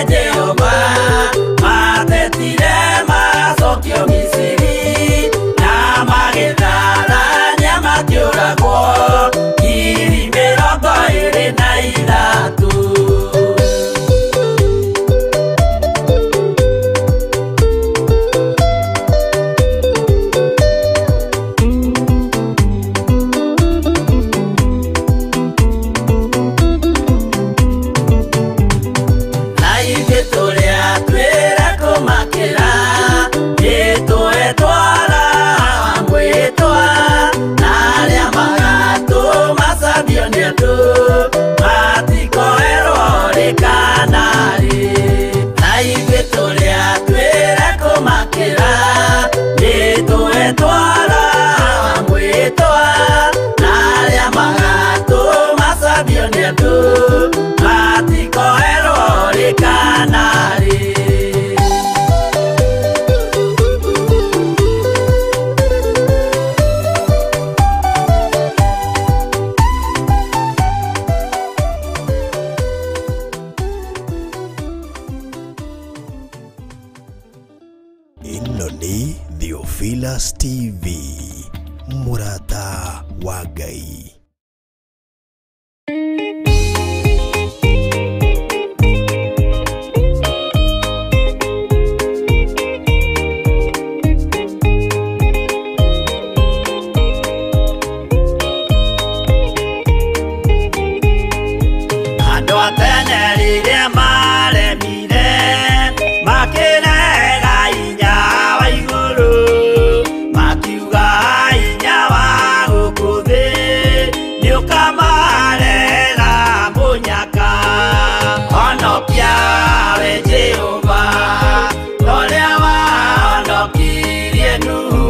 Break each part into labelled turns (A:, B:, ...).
A: Jehova matetire macokio Misiri na magĩtharania makĩũragwo 23,000.
B: Ĩno nĩ Theophilus TV, mũrata wa Ngai.
A: Andũ a tene rĩrĩa maremire makĩrega hinya wa igũrũ, makiuga hinya wa gũkũ thĩ nĩũkamarega mũnyaka. Honokia we Jehova ũrĩa wahonokirie Nuhu,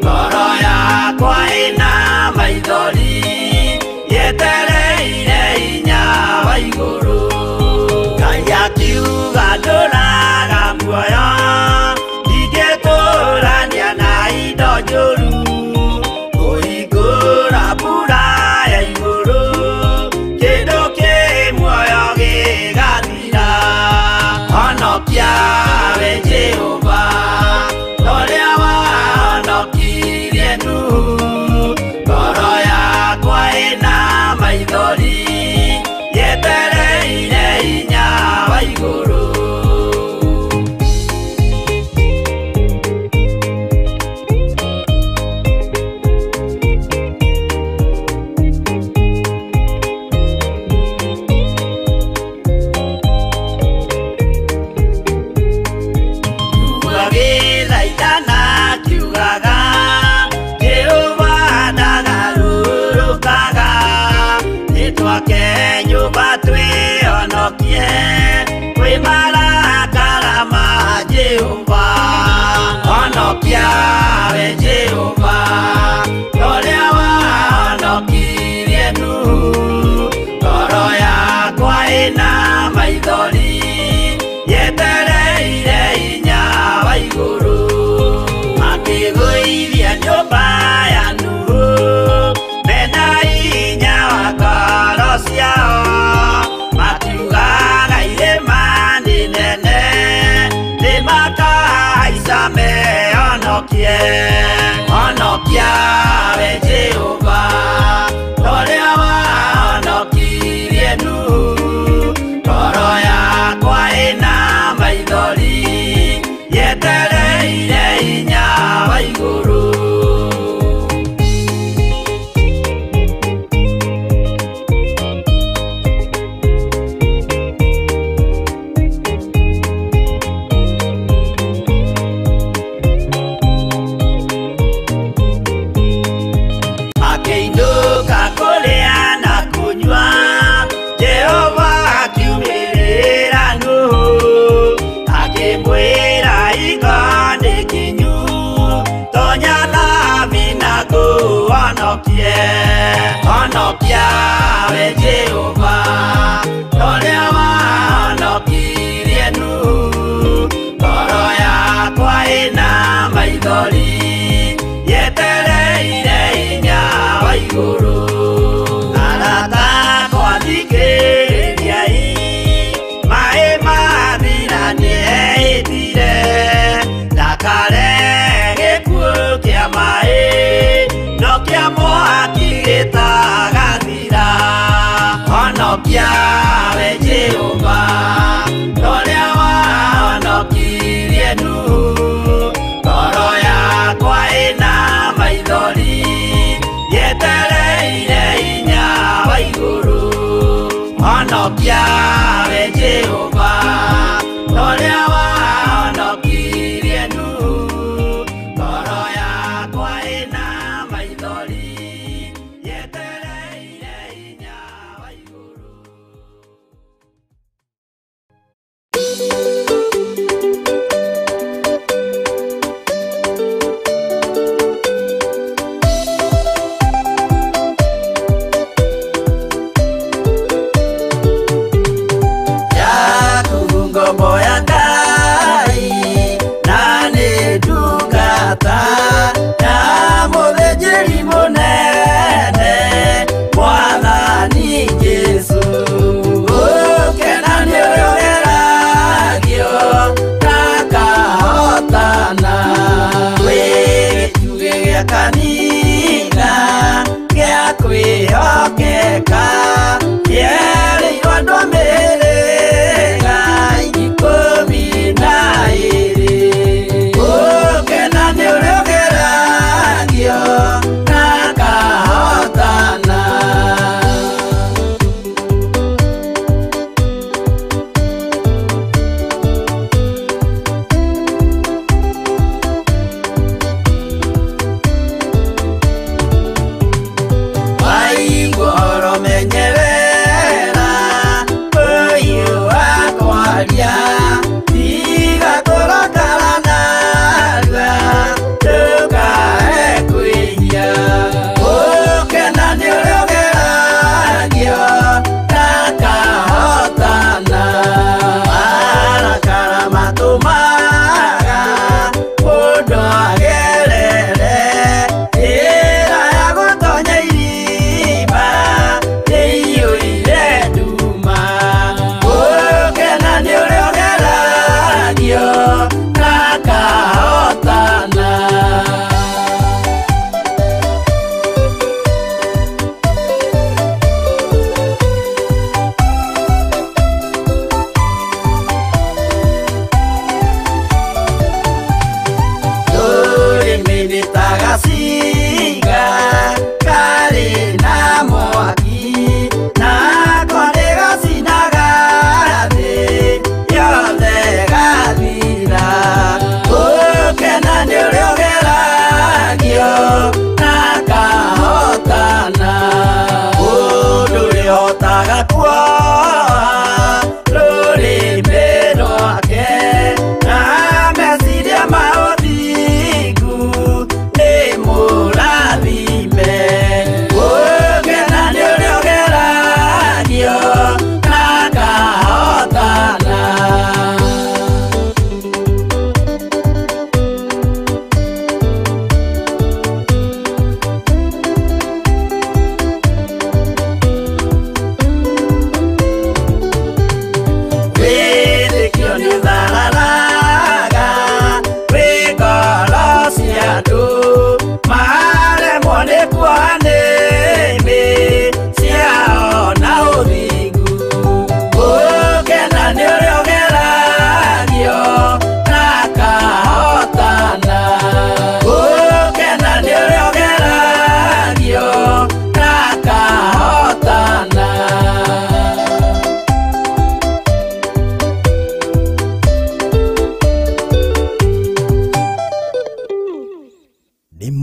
A: ngoro yakwa ĩna maithori yetereire hinya wa igũrũ. Ngai akiuga ndũraga muoyo, ndingĩtũrania na indo njũru, kũhingũra mbura ya igũrũ, kĩndũ kĩ muoyo gĩgathira. Honokia we Jehova ũrĩa wahonokirie Nuhu, ngoro yakwa ĩna maithori yetereire hinya wa igũrũ. Agĩthaithana akiugaga Jehova ndagarũrũkaga, nĩtwake nyũmba twĩhonokie kwĩ marakara ma Jehova. Honokia we Jehova ũrĩa wahonokirie Nuhu, ngoro yakwa ĩna maithori yetereire hinya wa igũrũ. Makĩgũithia nyũmba ya Nuhu mena hinya wa ngoro ciao, makiugaga irĩma nĩ nene nĩmakahaica mehonokie. Honokia we Jehova ũrĩa wahonokirie Nuhu, ngoro yakwa ĩna maithori yetereire hinya wa igũrũ. Makĩinũka kũrĩa na kũnyua, Jehova akiumĩrĩra Nuhu, akĩmwĩra hingo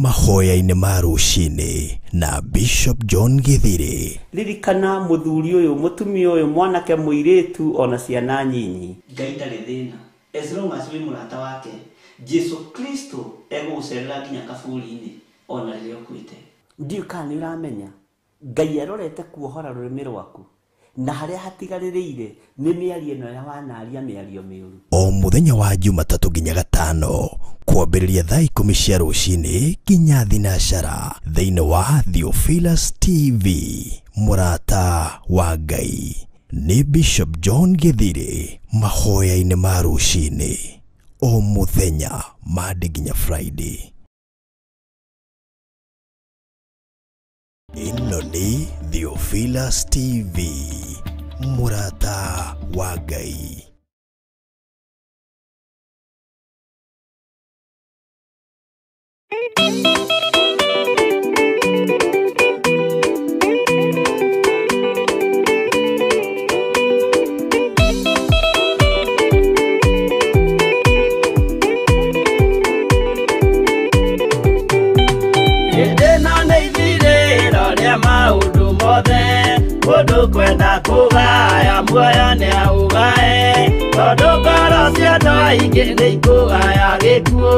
B: Mahoya-inĩ ma rũcinĩ na Bishop John Githiri.
C: Ririkana muthuri uyu, mutumia uyu, mwanake, muiritu ona ciana nyinyi. Ngai ndarĩ thĩna as long as wĩ mũrata wake. Jesu Kristo egũgũcerera nginya kaburi-inĩ ona rĩrĩa ũkuĩte. Ndiũ kana nĩ ũramenya Ngai arorete kuohora rũrĩmĩ rwaku na harĩa hatigarĩrĩire nĩ mĩario ĩno ya wanaria mĩario mĩũru.
B: O mũthenya wa Jumatatũ nginya Gatano kwambĩrĩria thaa 10 cia rũcinĩ nginya 9:00 thĩinĩ wa Theophilus TV. Mũrata wa Ngai nĩ Bishop John Githiri mahoya-inĩ ma rũcinĩ o mũthenya Monday nginya Friday. Ĩno nĩ Theophilus TV, mũrata wa Ngai.
A: Maundu mothe mundu kwenda kugaya muoyo nĩ augae. Tondũ ngoro cia andũ aingĩ nĩ ikũgaya gĩkuũ,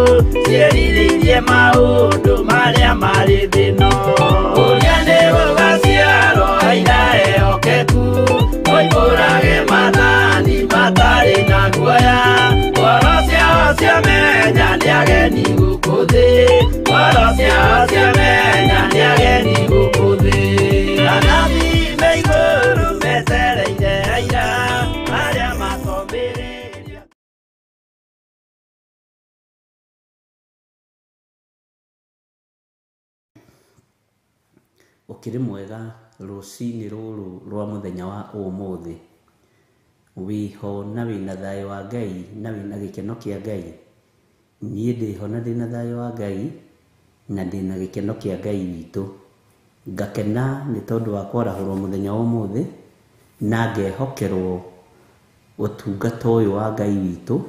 A: ciĩrirĩirie maũndũ marĩa marĩ thĩ ĩno. Ũrĩa nĩ gũgaciarwo aira ehokeku, moimbũrage maathani matarĩ na guoya. Ngoro ciao ciamenya nĩ ageni gũkũ thĩ, ngoro ciao ciamenya nĩ ageni gũkũ thĩ. Anabii me igũrũ metereire aira arĩa makomĩrĩria.
C: Ũkĩrĩ mwega rũcinĩ rũrũ rwa mũthenya wa ũmũthĩ. Wĩho na wĩna thayũ wa Ngai na wĩna gĩkeno kĩa Ngai. Niĩ ndĩho na ndĩna thayũ wa Ngai na ndĩna gĩkeno kĩa Ngai witũ. Ngakena nĩ tondũ wa kwarahũrwo mũthenya wa ũmũthĩ na ngehokerwo ũtungata ũyũ wa Ngai witũ,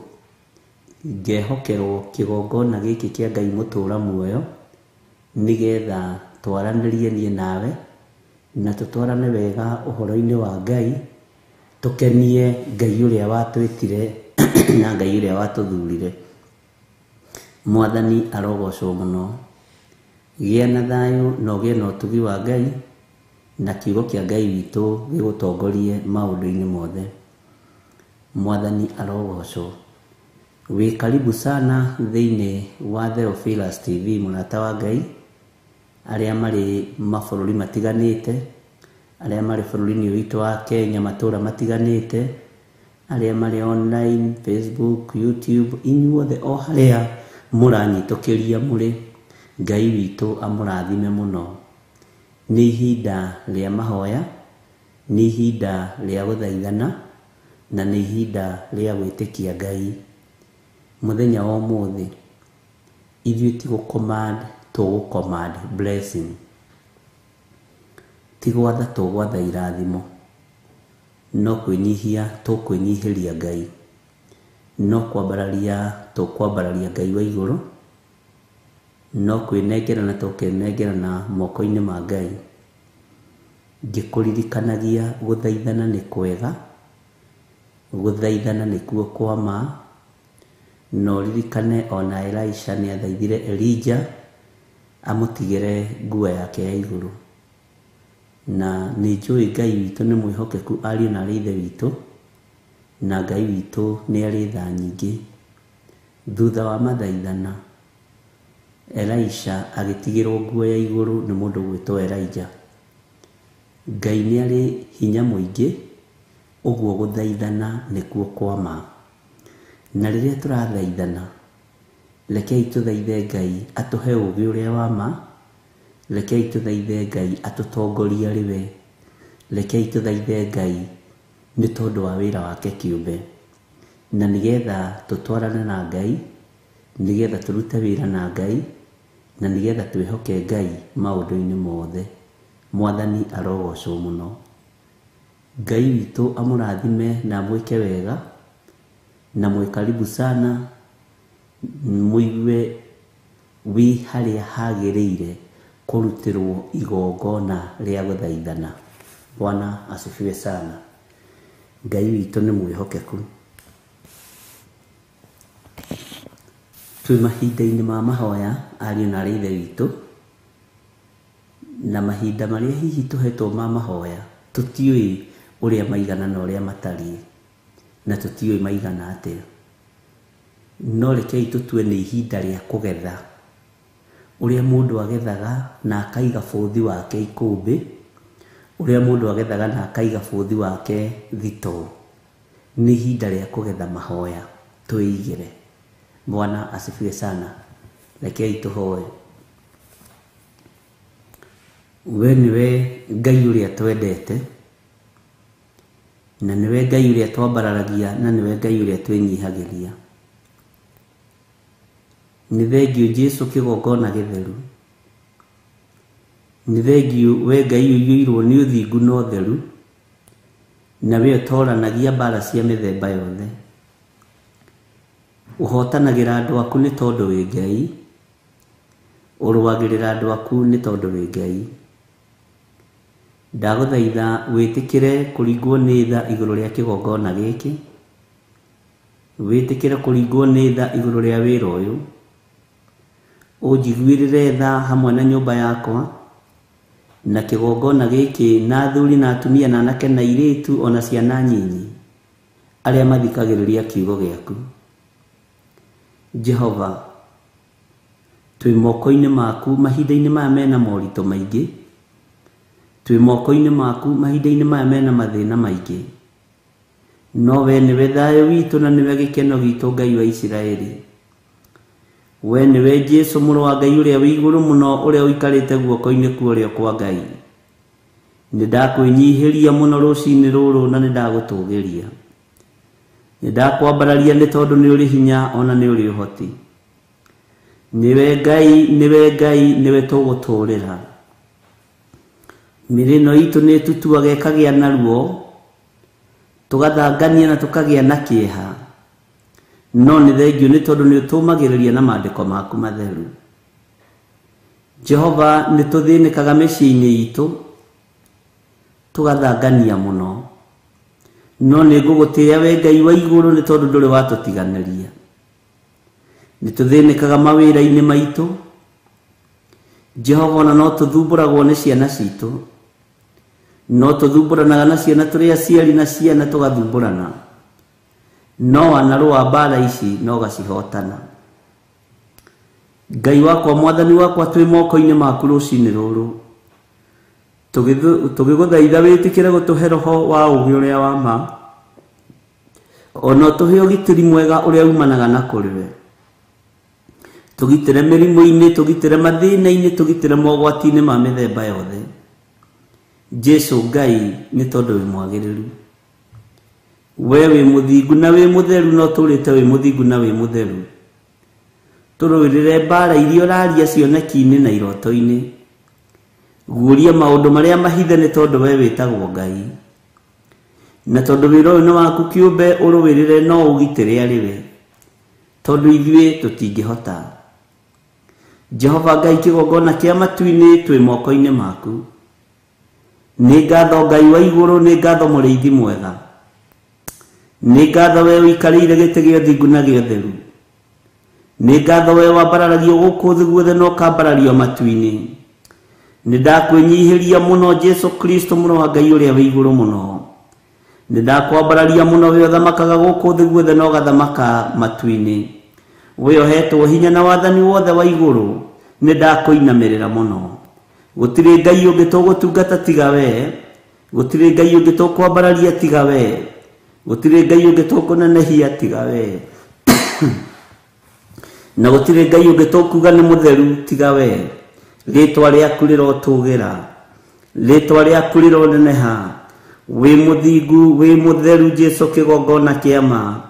C: ngehokerwo kĩgongona gĩkĩ kĩa Ngai mũtũra muoyo, nĩgetha twaranĩrie niĩ nawe na tũtwarane wega ũhoro-inĩ wa Ngai, tũkenie Ngai ũrĩa watwĩtire na Ngai ũrĩa watũthurire. Mwathani arogocwo mũno. Gĩa na thayũ na ũgĩe na ũtugi wa Ngai, na kiugo kĩa Ngai witũ gĩgũtongorie maũndũ-inĩ mothe. Mwathani arogocwo. Wĩ karibu sana thĩinĩ wa Theophilus TV, mũrata wa Ngai, arĩa marĩ mabũrũri matiganĩte, arĩa marĩ bũrũri-inĩ witũ wa Kenya matũra matiganĩte, arĩa marĩ online, Facebook, YouTube, inyuothe o harĩa mũranyitũkĩria mũrĩ, Ngai witũ amũrathime mũno. Nĩ ihinda rĩa mahoya, nĩ ihinda rĩa gũthaithana, na nĩ ihinda rĩa gwĩtĩkia Ngai. Mũthenya wa ũmũthĩ, ithuĩ ti gũ command tũgũ command blessing. Ti gwatha tũgwatha irathimo, no kwĩnyihia tũkwĩnyihĩria Ngai, no kwambararia tũkwambararia Ngai wa igũrũ, no kwĩnengerana tũkenengerana moko-inĩ ma Ngai. Ngĩkũririkanagia gũthaithana nĩ kwega, gũthaithana nĩkuo kwa ma, na ũririkane ona Elisha nĩ athaithire Elijah amũtigĩre nguo yake ya igũrũ. Na nĩ njũĩ Ngai witũ nĩ mwĩhokeku ariũ na arĩ ithe witũ, na Ngai witũ nĩ arĩ tha nyingĩ. Thutha wa mathaithana, Elisha agĩtigĩrwo nguo ya igũrũ nĩ mũndũ ũgwĩtwo Elijah. Ngai nĩ arĩ hinya mũingĩ, ũguo gũthaithana nĩkuo kwa ma. Na rĩrĩa tũrathaithana, rekei tũthaithe Ngai atũhe ũũgĩ ũrĩa wa ma, rekei tũthaithe Ngai atũtongorie arĩ we, rekei tũthaithe Ngai nĩ tondũ wa wĩra wake kĩũmbe. Na nĩgetha tũtwarane na Ngai, nĩgetha tũrute wĩra na Ngai, na nĩgetha twĩhoke Ngai maũndũ-inĩ mothe. Mwathani arogocwo mũno. Ngai witũ amũrathime na amwĩke wega, na mwĩ karibu sana, mũigue wĩ harĩa hagĩrĩire kũrutĩrwo igongona rĩa gũthaithana. Bwana asifiwe sana. Ngai witũ nĩ mwĩhokeku. Twĩ mahinda-inĩ ma mahoya ariũ na arĩ ithe witũ, na mahinda marĩa hihi tũhetwo ma mahoya tũtiũĩ ũrĩa maigana na ũrĩa matariĩ, na tũtiũĩ maigana atĩa. No rekei tũtue nĩ ihinda rĩa kũgetha. Ũrĩa mũndũ agethaga na akaiga bũthi wake ikũmbĩ, ũrĩa mũndũ agethaga na akaiga bũthi wake thitoo. Nĩ ihinda rĩa kũgetha mahoya twĩigĩre. Bwana asifiwe sana. Rekei tũhoe. We nĩwe Ngai ũrĩa twendete, na nĩwe Ngai ũrĩa twambararagia, na nĩwe Ngai ũrĩa twĩnyihagĩria. Nĩ thengiũ Jesũ kĩgongona gĩtheru. Nĩ thengiũ we Ngai ũiyũirwo nĩ ũthingu na ũtheru, na we ũtoranagia mbara cia mĩthemba yothe. Ũhotanagĩra andũ aku nĩ tondũ wĩ Ngai, ũrũagĩrĩra andũ aku nĩ tondũ wĩ Ngai. Ndagũthaitha wĩtĩkĩre kũringwo nĩ tha igũrũ rĩa kĩgongona gĩkĩ, Wĩtĩkĩre kũringwo nĩ tha igũrũ rĩa wĩra ũyũ. Ũnjiguĩrĩre tha hamwe na nyũmba yakwa na kĩgongona gĩkĩ na athuri na atumia na anake na airĩtu ona ciana nyinyi arĩa mathikagĩrĩria kiugo gĩaku. Jehova, twĩ moko-inĩ maku mahinda-inĩ maya mena moritũ maingĩ, twĩ moko-inĩ maku mahinda-inĩ maya mena mathĩna maingĩ, no we nĩwe thayũ witũ na nĩwe gĩkeno gitũ, Ngai wa Isiraeli. We nĩwe Jesũ mũrũ wa Ngai ũrĩa wĩ igũrũ mũno, ũrĩa ũikarĩte guoko-inĩ kwa ũrĩo kwa Ngai. Nĩndakwĩnyihĩria mũno rũcinĩ rũrũ na nĩndagũtũgĩria. Nĩndakwambararia nĩ tondũ nĩ ũrĩ hinya ona nĩ ũrĩ ũhoti. Nĩwe Ngai, nĩwe Ngai, nĩwe tũgũtũrĩra. Mĩrĩ ĩno itũ nĩ ĩtutuaga ĩkagĩa na ruo, tũgathangania na tũkagĩa na kĩeha, no nĩ thengio nĩ tondũ nĩ ũtũmagĩrĩria na maandĩko maku matheru. Jehova, nĩ tũthĩnĩkaga mĩciĩ-inĩ itũ, tũgathangania mũno, no nĩ ngũgũtĩĩa we Ngai wa igũrũ nĩ tondũ ndũrĩ watũtiganĩria. Nĩ tũthĩnĩkaga mawĩra-inĩ maitũ, Jehova, ona no tũthumbũragwo nĩ ciana citũ, no tũthumbũranaga na ciana tũrĩ aciari na ciana tũgathumbũrana, no wanarũa mbara ici no gacihotana. Ngai wakwa, mwathani wakwa, twĩ moko-inĩ maku rũcinĩ rũrũ, tũgĩgũthaitha wĩtĩkĩre gũtũhe roho wa ũũgĩ ũrĩa wa ma, ona ũtũhe ũgitĩri mwega ũrĩa umanaga na kũrĩ we. Tũgitĩre mĩrimũ-inĩ, tũgitĩre mathĩna-inĩ, tũgitĩre mogwati-inĩ ma mĩthemba yothe. Jesũ Ngai, nĩ tondũ wĩ mwagĩrĩru, we wĩ mũthingu na wĩ mũtheru, no tũrĩte wĩ mũthingu na wĩ mũtheru. Tũrũĩrĩre mbara iria ũraria cioneki-inĩ na iroto-inĩ. Guũria maũndũ marĩa mahithe nĩ tondũ we wĩtagwo Ngai, na tondũ wĩra ũyũ nĩ waku kĩũmbe, ũrũĩrĩre no ũgitĩre arĩ we, tondũ ithuĩ tũtingĩhota. Jehova Ngai, kĩgongona kĩa matu-inĩ, twĩ moko-inĩ maku. Nĩ ngatho Ngai wa igũrũ, nĩ ngatho mũrĩithi mwega, nĩ ngatho we ũikarĩire gĩtĩ gĩa ũthingu na gĩa ũtheru, nĩ ngatho we wambararagio gũkũ thĩ guothe na ũkambarario matu-inĩ. Nĩ ndakwĩnyihĩria mũno Jesũ Kristo mũrũ wa Ngai ũrĩa wĩ igũrũ mũno. Nĩ ndakwambararia mũno we ũthamakaga gũkũ thĩ guothe na ũgathamaka matu-inĩ. We ũhetwo hinya na wathani wothe wa igũrũ, nĩ ndakũinamĩrĩra mũno. Gũtirĩ Ngai ũngĩ tũgũtungata tiga we, gũtirĩ Ngai ũngĩ tũkwambararia tiga we, gũtirĩ Ngai ũngĩ tũkũnenehia tiga we, na gũtirĩ Ngai ũngĩ tũkuga nĩ mũtheru tiga we. Rĩtwa rĩaku rĩrotũgĩra, rĩtwa rĩaku rĩroneneha. Wĩ mũthingu, wĩ mũtheru Jesũ kĩgongona kĩa ma,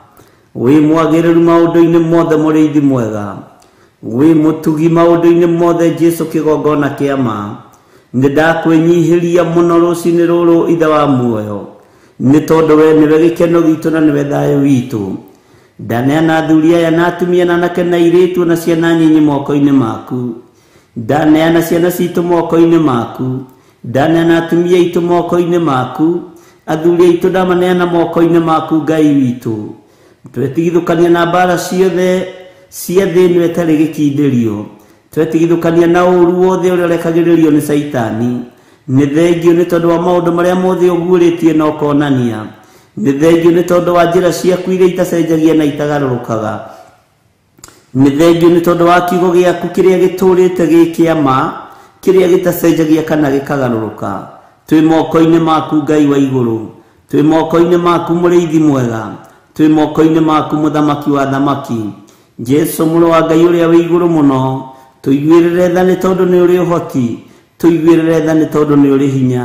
C: wĩ mwagĩrĩru maũndũ-inĩ mothe mũrĩithi mwega, wĩ mũtugi maũndũ-inĩ mothe Jesũ kĩgongona kĩa ma. Nĩ ndakwĩnyihĩria mũno rũcinĩ rũrũ Ithe wa muoyo, nĩ tondũ we nĩwe gĩkeno gitũ na nĩwe thayũ witũ. Ndaneana athuri aya na atumia na anake na airĩtu na ciana nyinyi moko-inĩ maku. Ndaneana ciana citũ moko-inĩ maku, ndaneana atumia aitũ moko-inĩ maku, athuri aitũ ndamaneana moko-inĩ maku Ngai witũ. Twetigithũkania na mbara ciothe cia thĩ ĩno ĩtarĩ gĩkindĩrio, twetigithũkania na ũũru wothe ũrĩa ũrekagĩrĩrio nĩ Caitani. Nĩ thengio nĩ tondũ wa maũndũ marĩa mothe ũguũrĩtie na ũkonania. Nĩ thengio nĩ tondũ wa njĩra ciaku iria itacenjagia na itagarũrũkaga. Nĩ thengio nĩ tondũ wa kiugo gĩaku kĩrĩa gĩtũrĩte gĩ kĩa ma, kĩrĩa gĩtacenjagia kana gĩkagarũrũka. Twĩ moko-inĩ maku Ngai wa igũrũ, twĩ moko-inĩ maku mũrĩithi mwega, twĩ moko-inĩ maku mũthamaki wa thamaki. Jesũ mũrũ wa Ngai ũrĩa wĩ igũrũ mũno, tũiguĩrĩre tha nĩ tondũ nĩ ũrĩ ũhoti, tũiguĩrĩre tha nĩ tondũ nĩ ũrĩ hinya,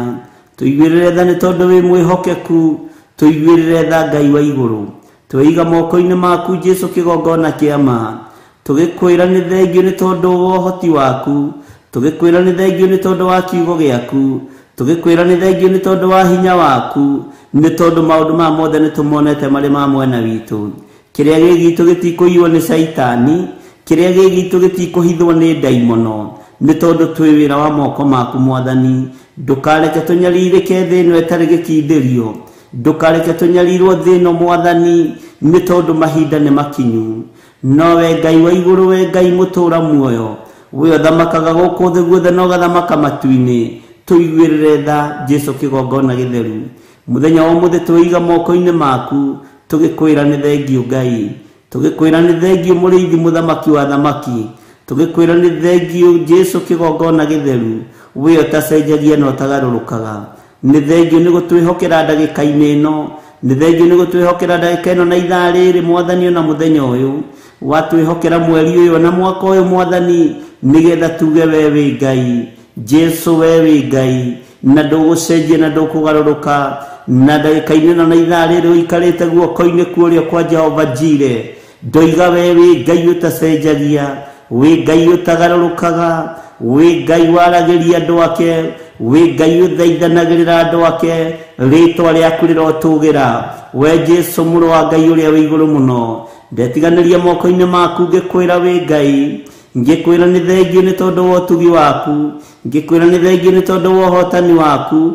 C: tũiguĩrĩre tha nĩ tondũ wĩ mwĩhokeku, tũiguĩrĩre tha Ngai wa igũrũ. Tweiga moko-inĩ maku Jesũ kĩgongona kĩa ma, tũgĩkwĩra nĩ thengio nĩ tondũ wa ũhoti waku, tũgĩkwĩra nĩ thengio nĩ tondũ wa kiugo gĩaku, tũgĩkwĩra nĩ thengio nĩ tondũ wa hinya waku, nĩ tondũ maũndũ maya mothe nĩ tũmonete marĩ ma mwena witũ. Kĩrĩa gĩ gitũ gĩtikũiywo nĩ Caitani, kĩrĩa gĩ gitũ gĩtikũhithwo nĩ ndaimono, nĩ tondũ twĩ wĩra wa moko maku mwathani. Ndũkareke tũnyarirĩke thĩ ĩno ĩtarĩ gĩkindĩrio, ndũkareke tũnyarirwo thĩ ĩno mwathani. Nĩ tondũ mahinda nĩ makinyu. Nowe Ngai wa igũrũ, we Ngai mũtũũra muoyo, we ũthamakaga gũkũ thĩ guothe na ũgathamaka matu-inĩ, tũiguĩrĩre tha Jesu kĩgongona gĩtheru. Mũthenya wa ũmũthĩ twĩiga moko-inĩ maku, tũgĩkwĩra nĩ thengiũ Ngai, tũgĩkwĩra nĩ thengiũ mũrĩithi mũthamaki wa thamaki, tũgĩkwĩra nĩ thengiũ Jesu kĩgongona gĩtheru, we ũtacenjagia na ũtagarũrũkaga. Nĩ thengiũ nĩ gũtwĩhokera ndagĩka-inĩ ĩno, nĩ thengiũ nĩ gũtwĩhokera ndagĩka ĩno na ithaa rĩrĩ mwathani, ona mũthenya ũyũ watwĩhokera mweri ũyũ na mwaka ũyũ mwathani, nĩgetha tuge we wĩ Ngai, Jesu we wĩ Ngai, na ndũgũcenjia na ndũkũgarũrũka. Na ndagĩka-inĩ ĩno na ithaa rĩrĩ ũikarĩte guoko-inĩ kũrĩa kwa Jehova Jire, ndoiga we wĩ Ngai ũtacenjagia, wĩ Ngai ũtagarũrũkaga, wĩ Ngai waragĩria andũ ake, wĩ Ngai ũthaithanagĩrĩra andũ ake, rĩtwa rĩaku rĩrotũgĩra. We Jesu mũrũ wa Ngai ũrĩa wĩ igũrũ mũno, ndetiganĩria moko-inĩ maku ngĩkwĩra wĩ Ngai, ngĩkwĩra nĩ thengiũ nĩ tondũ wa ũtugi waku, ngĩkwĩra nĩ thengiũ nĩ tondũ wa ũhotani waku,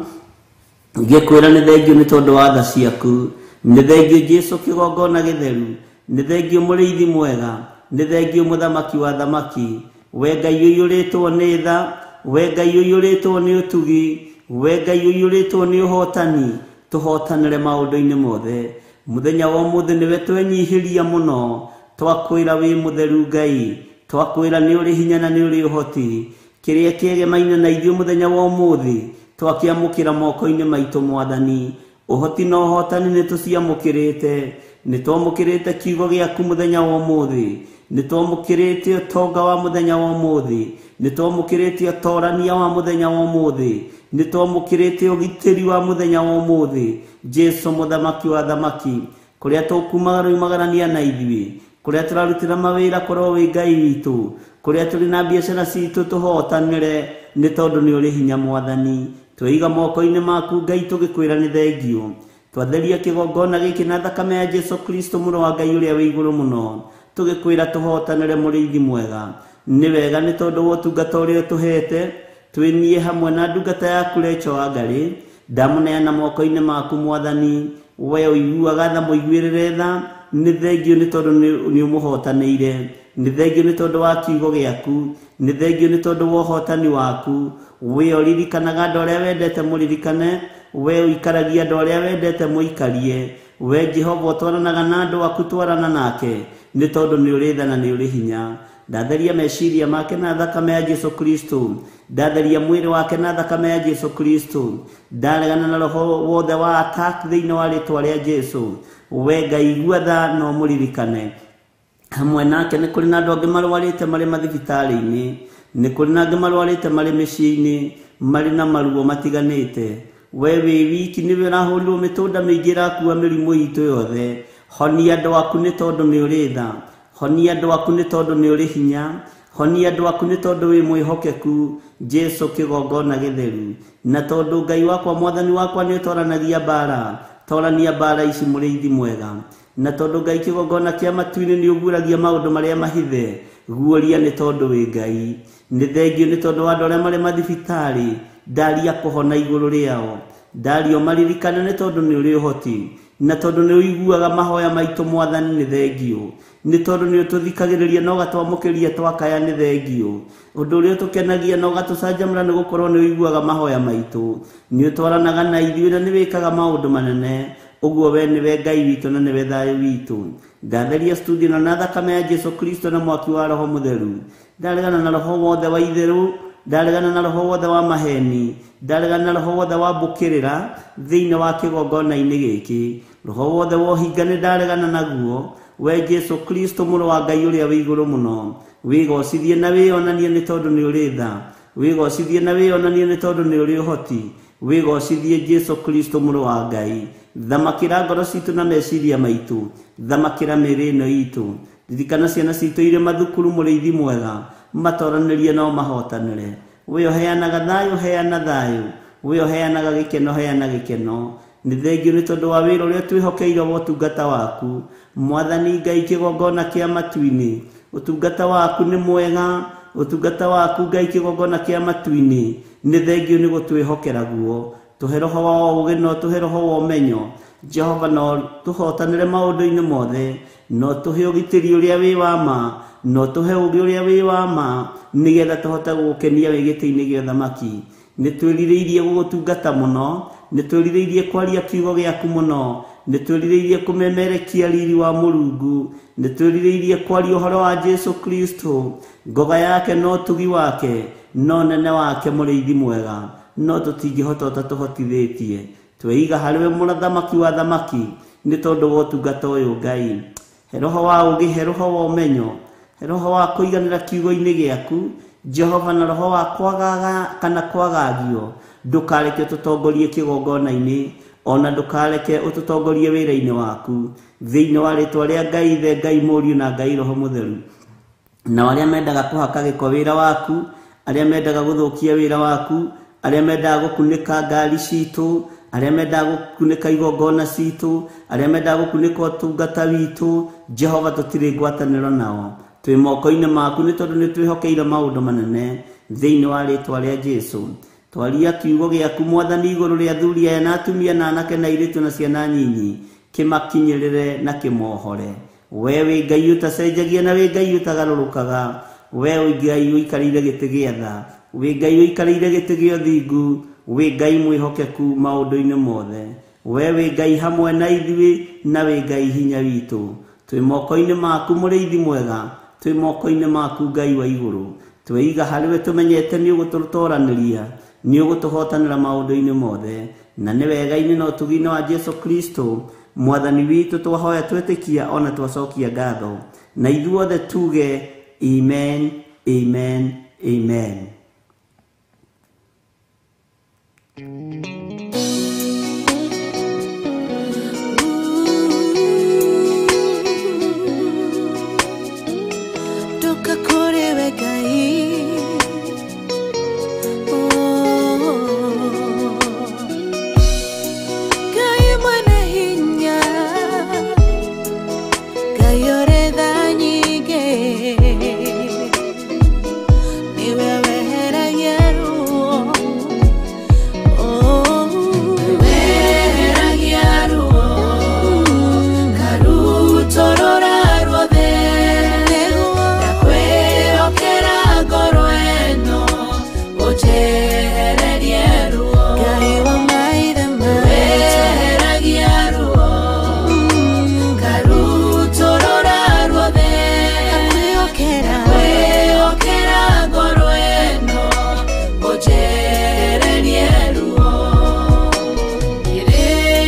C: ngĩkwĩra nĩ thengiũ nĩ tondũ wa tha ciaku. Nĩ thengiũ Jesu kĩgongona gĩtheru, nĩ thengiũ mũrĩithi mwega, nĩ thengiũ mũthamaki wa thamaki, we Ngai ũiyũrĩtwo nĩ tha, we Ngai ũiyũrĩtwo nĩ ũtugi, we Ngai ũiyũrĩtwo nĩ ũhotani, tũhotanĩre maũndũ-inĩ mothe. Mũthenya wa ũmũthĩ nĩwe twenyihĩria mũno, twakwĩra wĩ mũtheru Ngai, twakwĩra nĩ ũrĩ hinya na nĩ ũrĩ ũhoti. Kĩrĩa kĩegemaine na ithuĩ mũthenya wa ũmũthĩ twakĩamũkĩra moko-inĩ maitũ mwathani. Ũhoti na ũhotani nĩ tũciamũkĩrĩte, nĩ twamũkĩrĩte kiugo gĩaku mũthenya wa ũmũthĩ, nĩ twamũkĩrĩte ũtonga wa mũthenya wa ũmũthĩ, nĩ twamũkĩrĩte ũtorania wa mũthenya wa ũmũthĩ, nĩ twamũkĩrĩte ũgitĩri wa mũthenya wa ũmũthĩ. Jesu mũthamaki wa thamaki, kũrĩa tũkumaga ruimagarania na ithuĩ, kũrĩa tũrarutĩra mawĩra korwo wĩ Ngai witũ, kũrĩa tũrĩ na biacara citũ tũhotanĩre nĩ tondũ nĩ ũrĩ hinya mwathani. Tweiga moko-inĩ maku Ngai tũgĩkwĩra nĩ thengiũ. Twatheria kĩgongona gĩkĩ na thakame ya Jesu Kristo mũrũ wa Ngai ũrĩa wĩ igũrũ mũno, tũgĩkwĩra tũhotanĩre mũrĩithi mwega. Nĩ wega nĩ tondũ wa ũtungata ũrĩa ũtũhete, twĩnie hamwe na ndungata yaku Rachel Wangari, ndamũneana moko-inĩ maku mwathani, we ũiguaga tha mũiguĩrĩre tha. Nĩ thengiũ nĩ tondũ nĩ ũmũhotanĩire, nĩ thengiũ nĩ tondũ wa kiugo gĩaku, nĩ thengiũ nĩ tondũ wa ũhotani waku. We ũririkanaga andũ arĩa wendete mũririkane, we ũikaragia andũ arĩa wendete mũikarie, we Jehova ũtwaranaga na andũ aku twarana nake, nĩ tondũ nĩ ũrĩ tha na nĩ ũrĩ hinya. Ndatheria meciria make na thakame ya Jesu Kristo, ndatheria mwĩrĩ wake na thakame ya Jesu Kristo, ndaregana na roho wothe wa attack thĩinĩ wa rĩtwa rĩa Jesu. We Ngai igua tha na ũmũririkane. Hamwe nake nĩ kũrĩ na andũ angĩ marwarĩte marĩ mathibitarĩ-inĩ, nĩ kũrĩ na angĩ marwarĩte marĩ mĩciĩ-inĩ, marĩ na maruo matiganĩte. We wĩ wiki nĩwe ũrahũrirwo mĩtũnda mĩingĩ ĩrakua mĩrimũ itũ yothe. Honia andũ aku nĩ tondũ nĩ ũrĩ tha, honia andũ aku nĩ tondũ nĩ ũrĩ hinya, honia andũ aku nĩ tondũ wĩ mwĩhokeku. Jesu kĩgongona gĩtheru, na tondũ Ngai wakwa mwathani wakwa nĩ ũtoranagia mbara, torania mbara ici mũrĩithi mwega. Na tondũ Ngai kĩgongona kĩa matu-inĩ nĩ ũguũragia maũndũ marĩa mahithe, guũria nĩ tondũ wĩ Ngai. Nĩ thengiũ nĩ tondũ wa andũ arĩa marĩ mathibitarĩ, ndaria kũhona igũrũ rĩao, ndaria ũmaririkane nĩ tondũ nĩ ũrĩ ũhoti, na tondũ nĩ ũiguaga mahoya maitũ mwathani. Nĩ thengiũ nĩ tondũ nĩ ũtũthikagĩrĩria na ũgatwamũkĩria twakaya. Nĩ thengiũ ũndũ ũrĩa ũtũkenagia na ũgatũcanjamũra nĩ gũkorwo nĩ ũiguaga mahoya maitũ, nĩ ũtwaranaga na ithuĩ na nĩ wĩkaga maũndũ manene. Ũguo we nĩwe Ngai witũ na nĩwe thayũ witũ. Ndatheria studio ĩno na thakame ya Jesu Kristo na mwaki wa Roho Mũtheru. Ndaregana na roho wothe wa itherũ, ndaregana na roho wothe wa maheni, ndaregana na roho wothe wa mbũkĩrĩra thĩinĩ wa kĩgongona-inĩ gĩkĩ. Roho wothe wa ũhinga nĩ ndaregana naguo. We Jesu Kristo mũrũ wa Ngai ũrĩa wĩ igũrũ mũno, wĩgocithie na wĩonanie nĩ tondũ nĩ ũrĩ tha, wĩgocithie na wĩonanie nĩ tondũ nĩ ũrĩ ũhoti, wĩgocithie Jesu Kristo mũrũ wa Ngai. Thamakĩra ngoro citũ na meciria maitũ, thamakĩra mĩĩrĩ ĩno itũ, ririkana ciana citũ irĩ mathukuru mũrĩithi mwega, matoranĩrie no mahotanĩre. We ũheanaga thayũ, heana thayũ, we ũheanaga gĩkeno, heana gĩkeno. Nĩ thengiũ nĩ tondũ wa wĩra ũrĩa twĩhokeire wa ũtungata waku mwathani Ngai kĩgongona kĩa matu-inĩ. Ũtungata waku nĩ mwega, ũtungata waku Ngai kĩgongona kĩa matu-inĩ. Nĩ thengiũ nĩ gũtwĩhokera guo. Tũhe roho wa ũũgĩ na ũtũhe roho wa ũmenyo, Jehova no tũhotanĩre maũndũ-inĩ mothe, no tũhe ũgitĩri ũrĩa wĩ wa ma, no tũhe ũũgĩ ũrĩa wĩ wa ma, nĩgetha tũhote gũgũkenia wĩ gĩtĩ-inĩ gĩa ũthamaki. Nĩ twĩrirĩirie gũgũtungata mũno, nĩ twĩrirĩirie kwaria kiugo gĩaku mũno, nĩ twĩrirĩirie kũmemerekia riri wa Mũrungu, nĩ twĩrirĩirie kwaria ũhoro wa Jesu Kristo, ngoga yake no tugi wake, no nene wake mũrĩithi mwega, no tũtingĩhota ũtatũhotithĩtie. Tweiga harĩ we mũthamaki wa thamaki, nĩ tondũ wa ũtungata ũyũ Ngai. He roho wa ũũgĩ, he roho wa ũmenyo, he roho wa kũiganĩra kiugo-inĩ gĩaku, Jehova, na roho wa kwagaga kana kwagagio. Ndũkareke ũtũtongorie kĩgongona-inĩ, ona ndũkareke ũtũtongorie wĩra-inĩ waku, thĩinĩ wa rĩtwa rĩa Ngai Ithe, Ngai Mũriũ na Ngai Roho Mũtheru. Na arĩa mendaga kũhaka gĩko wĩra waku, arĩa mendaga gũthũkia wĩra waku, arĩa mendaga gũkunĩka ngari citũ, arĩa mendaga gũkunĩka igongona citũ, arĩa mendaga gũkunĩka ũtungata witũ, Jehova tũtirĩ ngwatanĩro nao. Twĩ moko-inĩ maku nĩ tondũ nĩ twĩhokeire maũndũ manene thĩinĩ wa rĩtwa rĩa Jesu. Twaria kiugo gĩaku Mwathani igũrũ rĩa athuri aya na atumia na anake na airĩtu na ciana nyinyi, kĩmakinyĩrĩre na kĩmohore. We wĩ Ngai ũtacenjagia na wĩ Ngai ũtagarũrũkaga, we wĩ Ngai ũikarĩire gĩtĩ gĩa tha, wĩ Ngai ũikarĩire gĩtĩ gĩa ũthingu, wĩ Ngai mwĩhokeku maũndũ-inĩ mothe. We wĩ Ngai hamwe na ithuĩ na wĩ Ngai hinya witũ. Twĩ moko-inĩ maku mũrĩithi mwega, twĩ moko-inĩ maku Ngai wa igũrũ. Tweiga harĩ we tũmenyete nĩ ũgũtũtoranĩria, nĩ ũgũtũhotanĩra maũndũ-inĩ mothe, na nĩ wega-inĩ na ũtugi-inĩ wa Jesu Kristo Mwathani witũ twahoya twĩtĩkia ona twacokia ngatho, na ithuothe tuge amen, amen, amen.
D: Ndoka kũrĩ we Ngai, Ngai mwene hinya, Ngai ũrĩ tha nyingĩ, nĩwe weheragia ruo, weheragia ruo, karutorora ruothe, ndakwĩhokera ngoro ĩno, ũnjehererie ruo. Ngai wa maithe maitũ, weheragia ruo, karutorora ruothe, ndakwĩhokera ngoro ĩno, ũnjehererie ruo. Rĩrĩ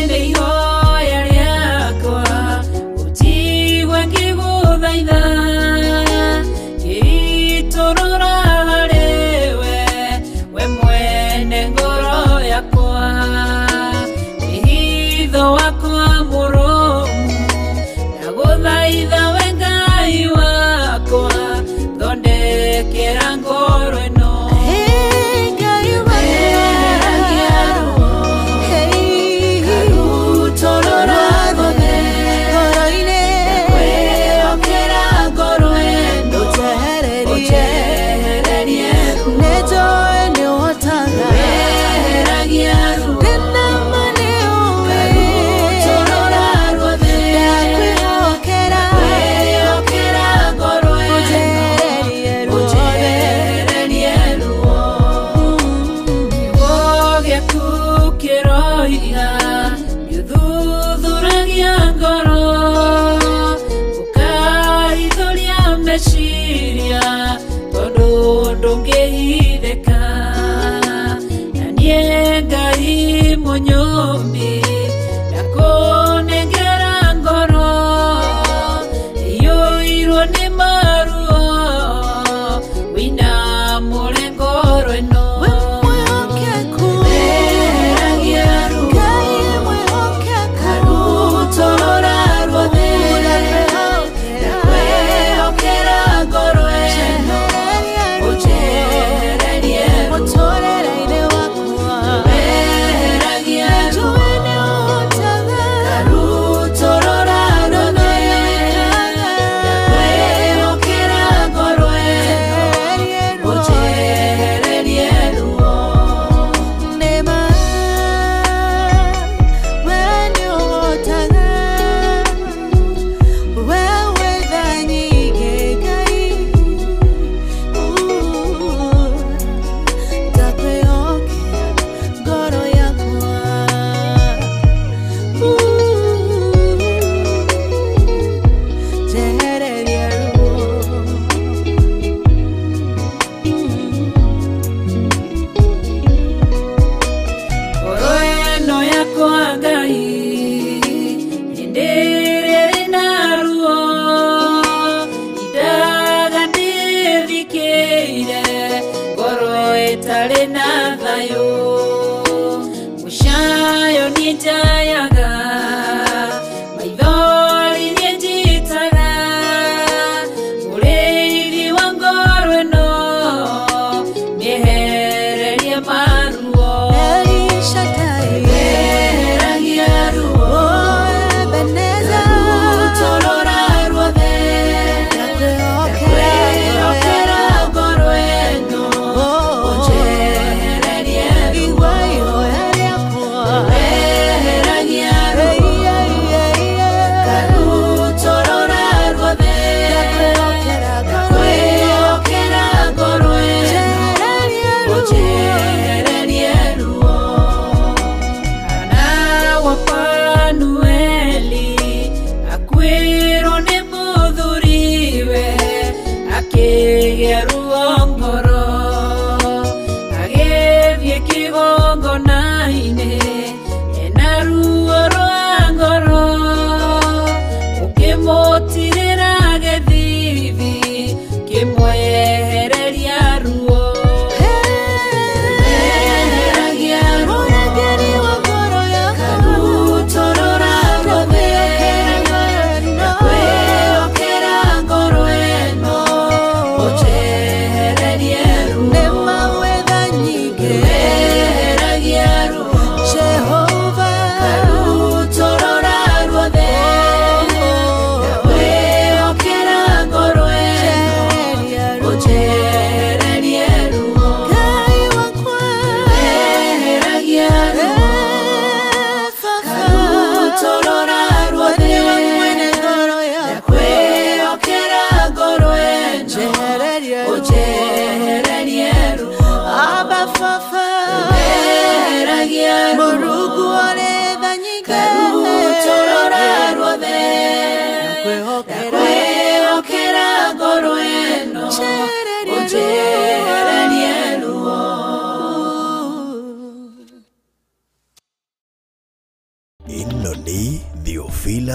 D: nĩ ihoya rĩakwa, ũnjigue ngĩgũthaitha, ngĩitũrũra harĩ we, we mwene ngoro yakwa. Wĩhitho wakwa mũrũmu, ndagũthaitha we Ngai wakwa, thondekera ngoro ĩno. Weheragia ruo, karutorora ruothe, ndakwĩhokera ngoro ĩno, ũnjehererie ruo. Weheragia ruo, karutorora ruothe, ndakwĩhokera ngoro ĩno, ũnjehererie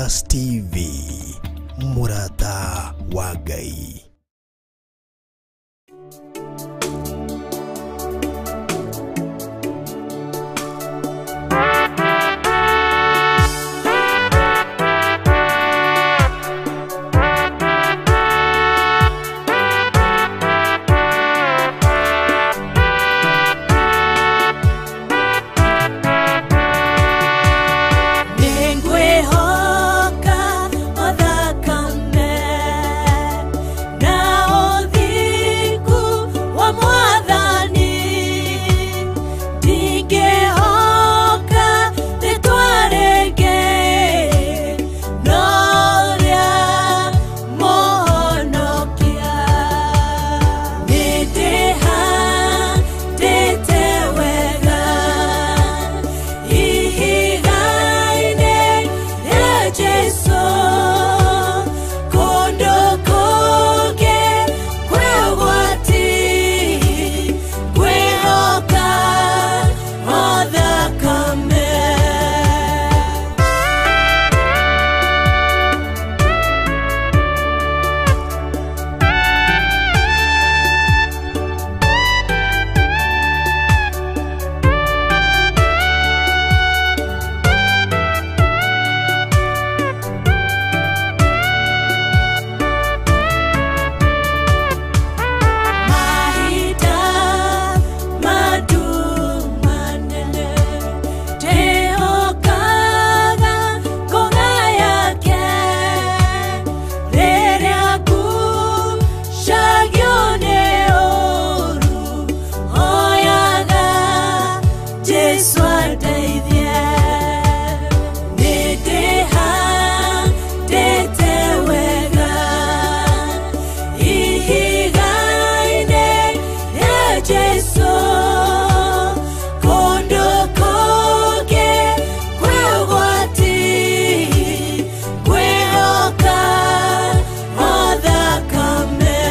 B: Theophilus TV, mũrata wa Ngai.
D: Nĩngwĩhoka o thakame na ũthingu wa Mwathani, ndingĩhoka rĩtwa rĩngĩ no rĩa Mũhonokia. Nĩndĩhandĩte wega ihiga-inĩ rĩa Jesũ, kũndũ kũngĩ kwĩ ũgwati, ngwĩhoka o thakame. Mahinda manene ndĩhokaga ngũga yake, rĩrĩa ngucagio nĩ ũũru, hoyaga Jesũ andeithie. Nĩndĩhandĩte wega ihiga-inĩ rĩa Jesũ, kũndũ kũngĩ kwĩ ũgwati, ngwĩhoka o thakame.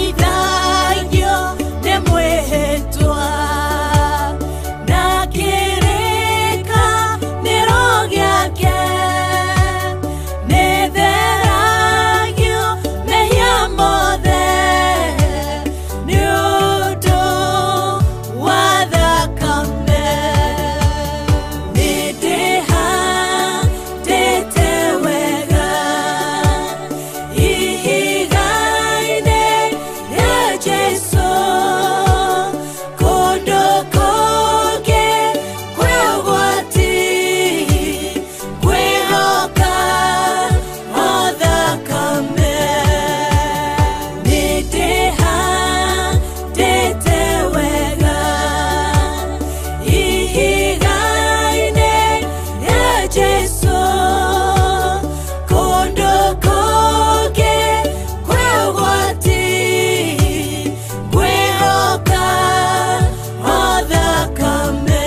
D: Nĩndeithagio nĩ mwĩhĩtwa na kĩrĩkanĩro gĩake, nĩtheragio mehia mothe nĩ ũndũ wa thakame. Nĩndĩhandĩte wega ihiga-inĩ rĩa Jesũ, kũndũ kũngĩ kwĩ ũgwati, ngwĩhoka o thakame. Nĩndĩhandĩte wega ihiga-inĩ rĩa Jesũ, kũndũ kũngĩ kwĩ ũgwati, ngwĩhoka o thakame.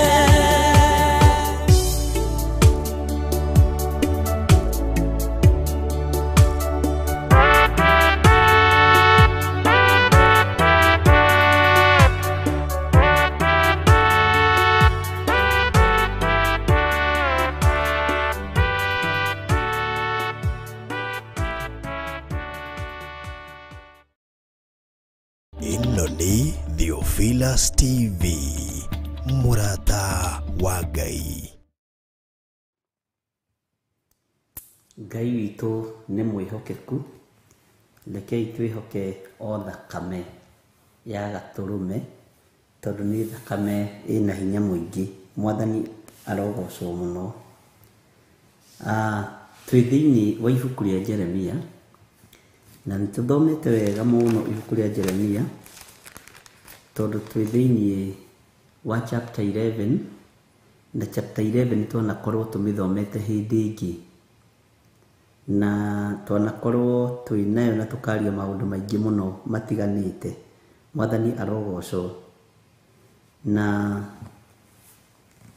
B: Ĩno nĩ Theophilus TV, mũrata wa Ngai.
C: Ngai witũ nĩ mwĩhokeku, rekei twĩhoke o thakame ya gatũrũme, tondũ nĩ thakame ĩna hinya mũingĩ. Mwathani arogocwo mũno. Twĩ thĩinĩ wa ibuku rĩa Jeremia, na nĩ tũthomete wega mũno ibuku rĩa Jeremia, tondũ twĩ thĩinĩ wa chapter 11, na chapter 11 twanakorwo tũmĩthomete hĩndĩ ĩngĩ, na twanakorwo twĩ nayo na tũkaria maũndũ maingĩ mũno matiganĩte. Mwathani arogocwo. Na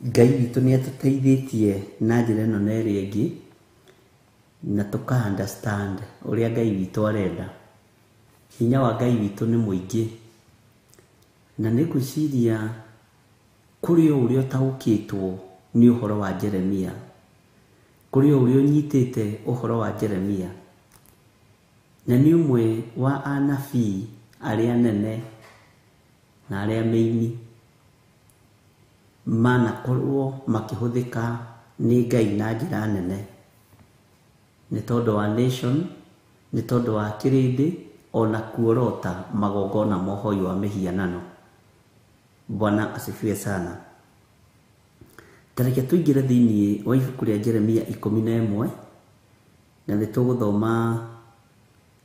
C: Ngai witũ nĩ atũteithĩtie na njĩra ĩno na ĩrĩa ĩngĩ, na tũka understand ũrĩa Ngai witũ arenda. Hinya wa Ngai witũ nĩ mũingĩ, na nĩ ngwĩciria kũrĩ o ũrĩa ũtaũkĩtwo nĩ ũhoro wa Jeremia, kũrĩ o ũrĩa ũnyitĩte ũhoro wa Jeremia, na nĩ ũmwe wa anabii arĩa nene na arĩa meini manakorwo makĩhũthĩka nĩ Ngai na njĩra nene, nĩ tondũ wa nation, nĩ tondũ wa kĩrĩndĩ, ona kuorota magongona ma ũhoi wa mĩhianano. Bwana asifiwe sana. Ta reke tũingĩre thĩinĩ wa ibuku rĩa Jeremia 11, na nĩ tũgũthoma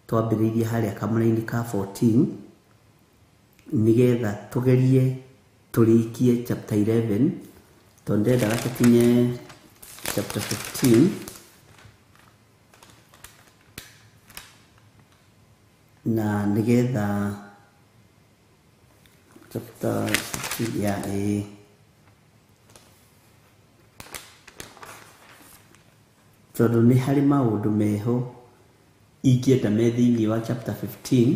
C: twambĩrĩirie harĩa kamũraini ka 14, nĩgetha tũgerie tũrĩkie chapter 11, tondũ ndendaga tũkinye chapter 15, na nĩgetha chapter 15 ya ĩ tondũ nĩ harĩ maũndũ meho ingĩenda me thĩinĩ wa chapter 15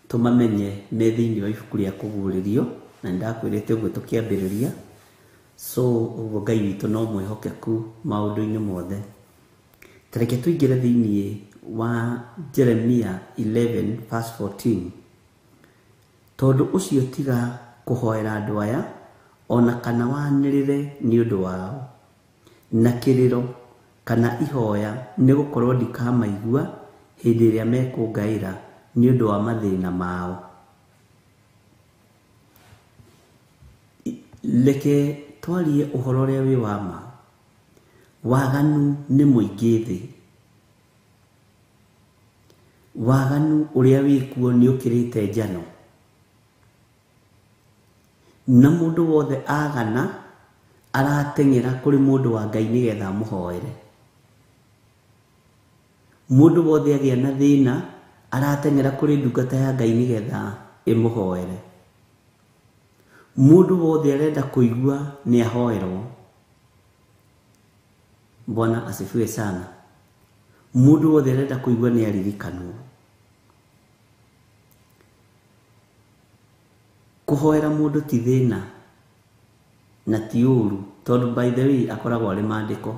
C: tũmamenye me thĩinĩ wa ibuku rĩa kũguũrĩrio, na nĩndakwĩrĩte ũguo tũkĩambĩrĩria. So ũguo Ngai witũ no mwĩhokeku maũndũ-inĩ mothe. Ta reke tũingĩre thĩinĩ wa Jeremia 11 verse 14. Tondũ ũcio tiga kũhoera andũ aya, ona kana wanĩrĩre nĩ ũndũ wao, na kĩrĩro kana ihoya, nĩ gũkorwo ndikamaigua hĩndĩ ĩrĩa mekũngaĩra nĩ ũndũ wa mathĩna mao. Reke twarie ũhoro ũrĩa wĩ wa ma. Waganu nĩ mũingĩ thĩ. Waganu ũrĩa wĩkuo nĩ ũkĩrĩte njano, na mũndũ wothe agana arateng'era kũrĩ mũndũ wa Ngai nĩgetha amũhoere. Mũndũ wothe agĩa na thĩna arateng'era kũrĩ ndungata ya Ngai nĩgetha ĩmũhoere. Mũndũ wothe arenda kũigua nĩ ahoerwo. Bwana asifiwe sana. Mũndũ wothe arenda kũigua nĩ aririkanwo. Kũhoera mũndũ ti thĩna na ti ũru, tondũ by the way akoragwo arĩ maandĩko.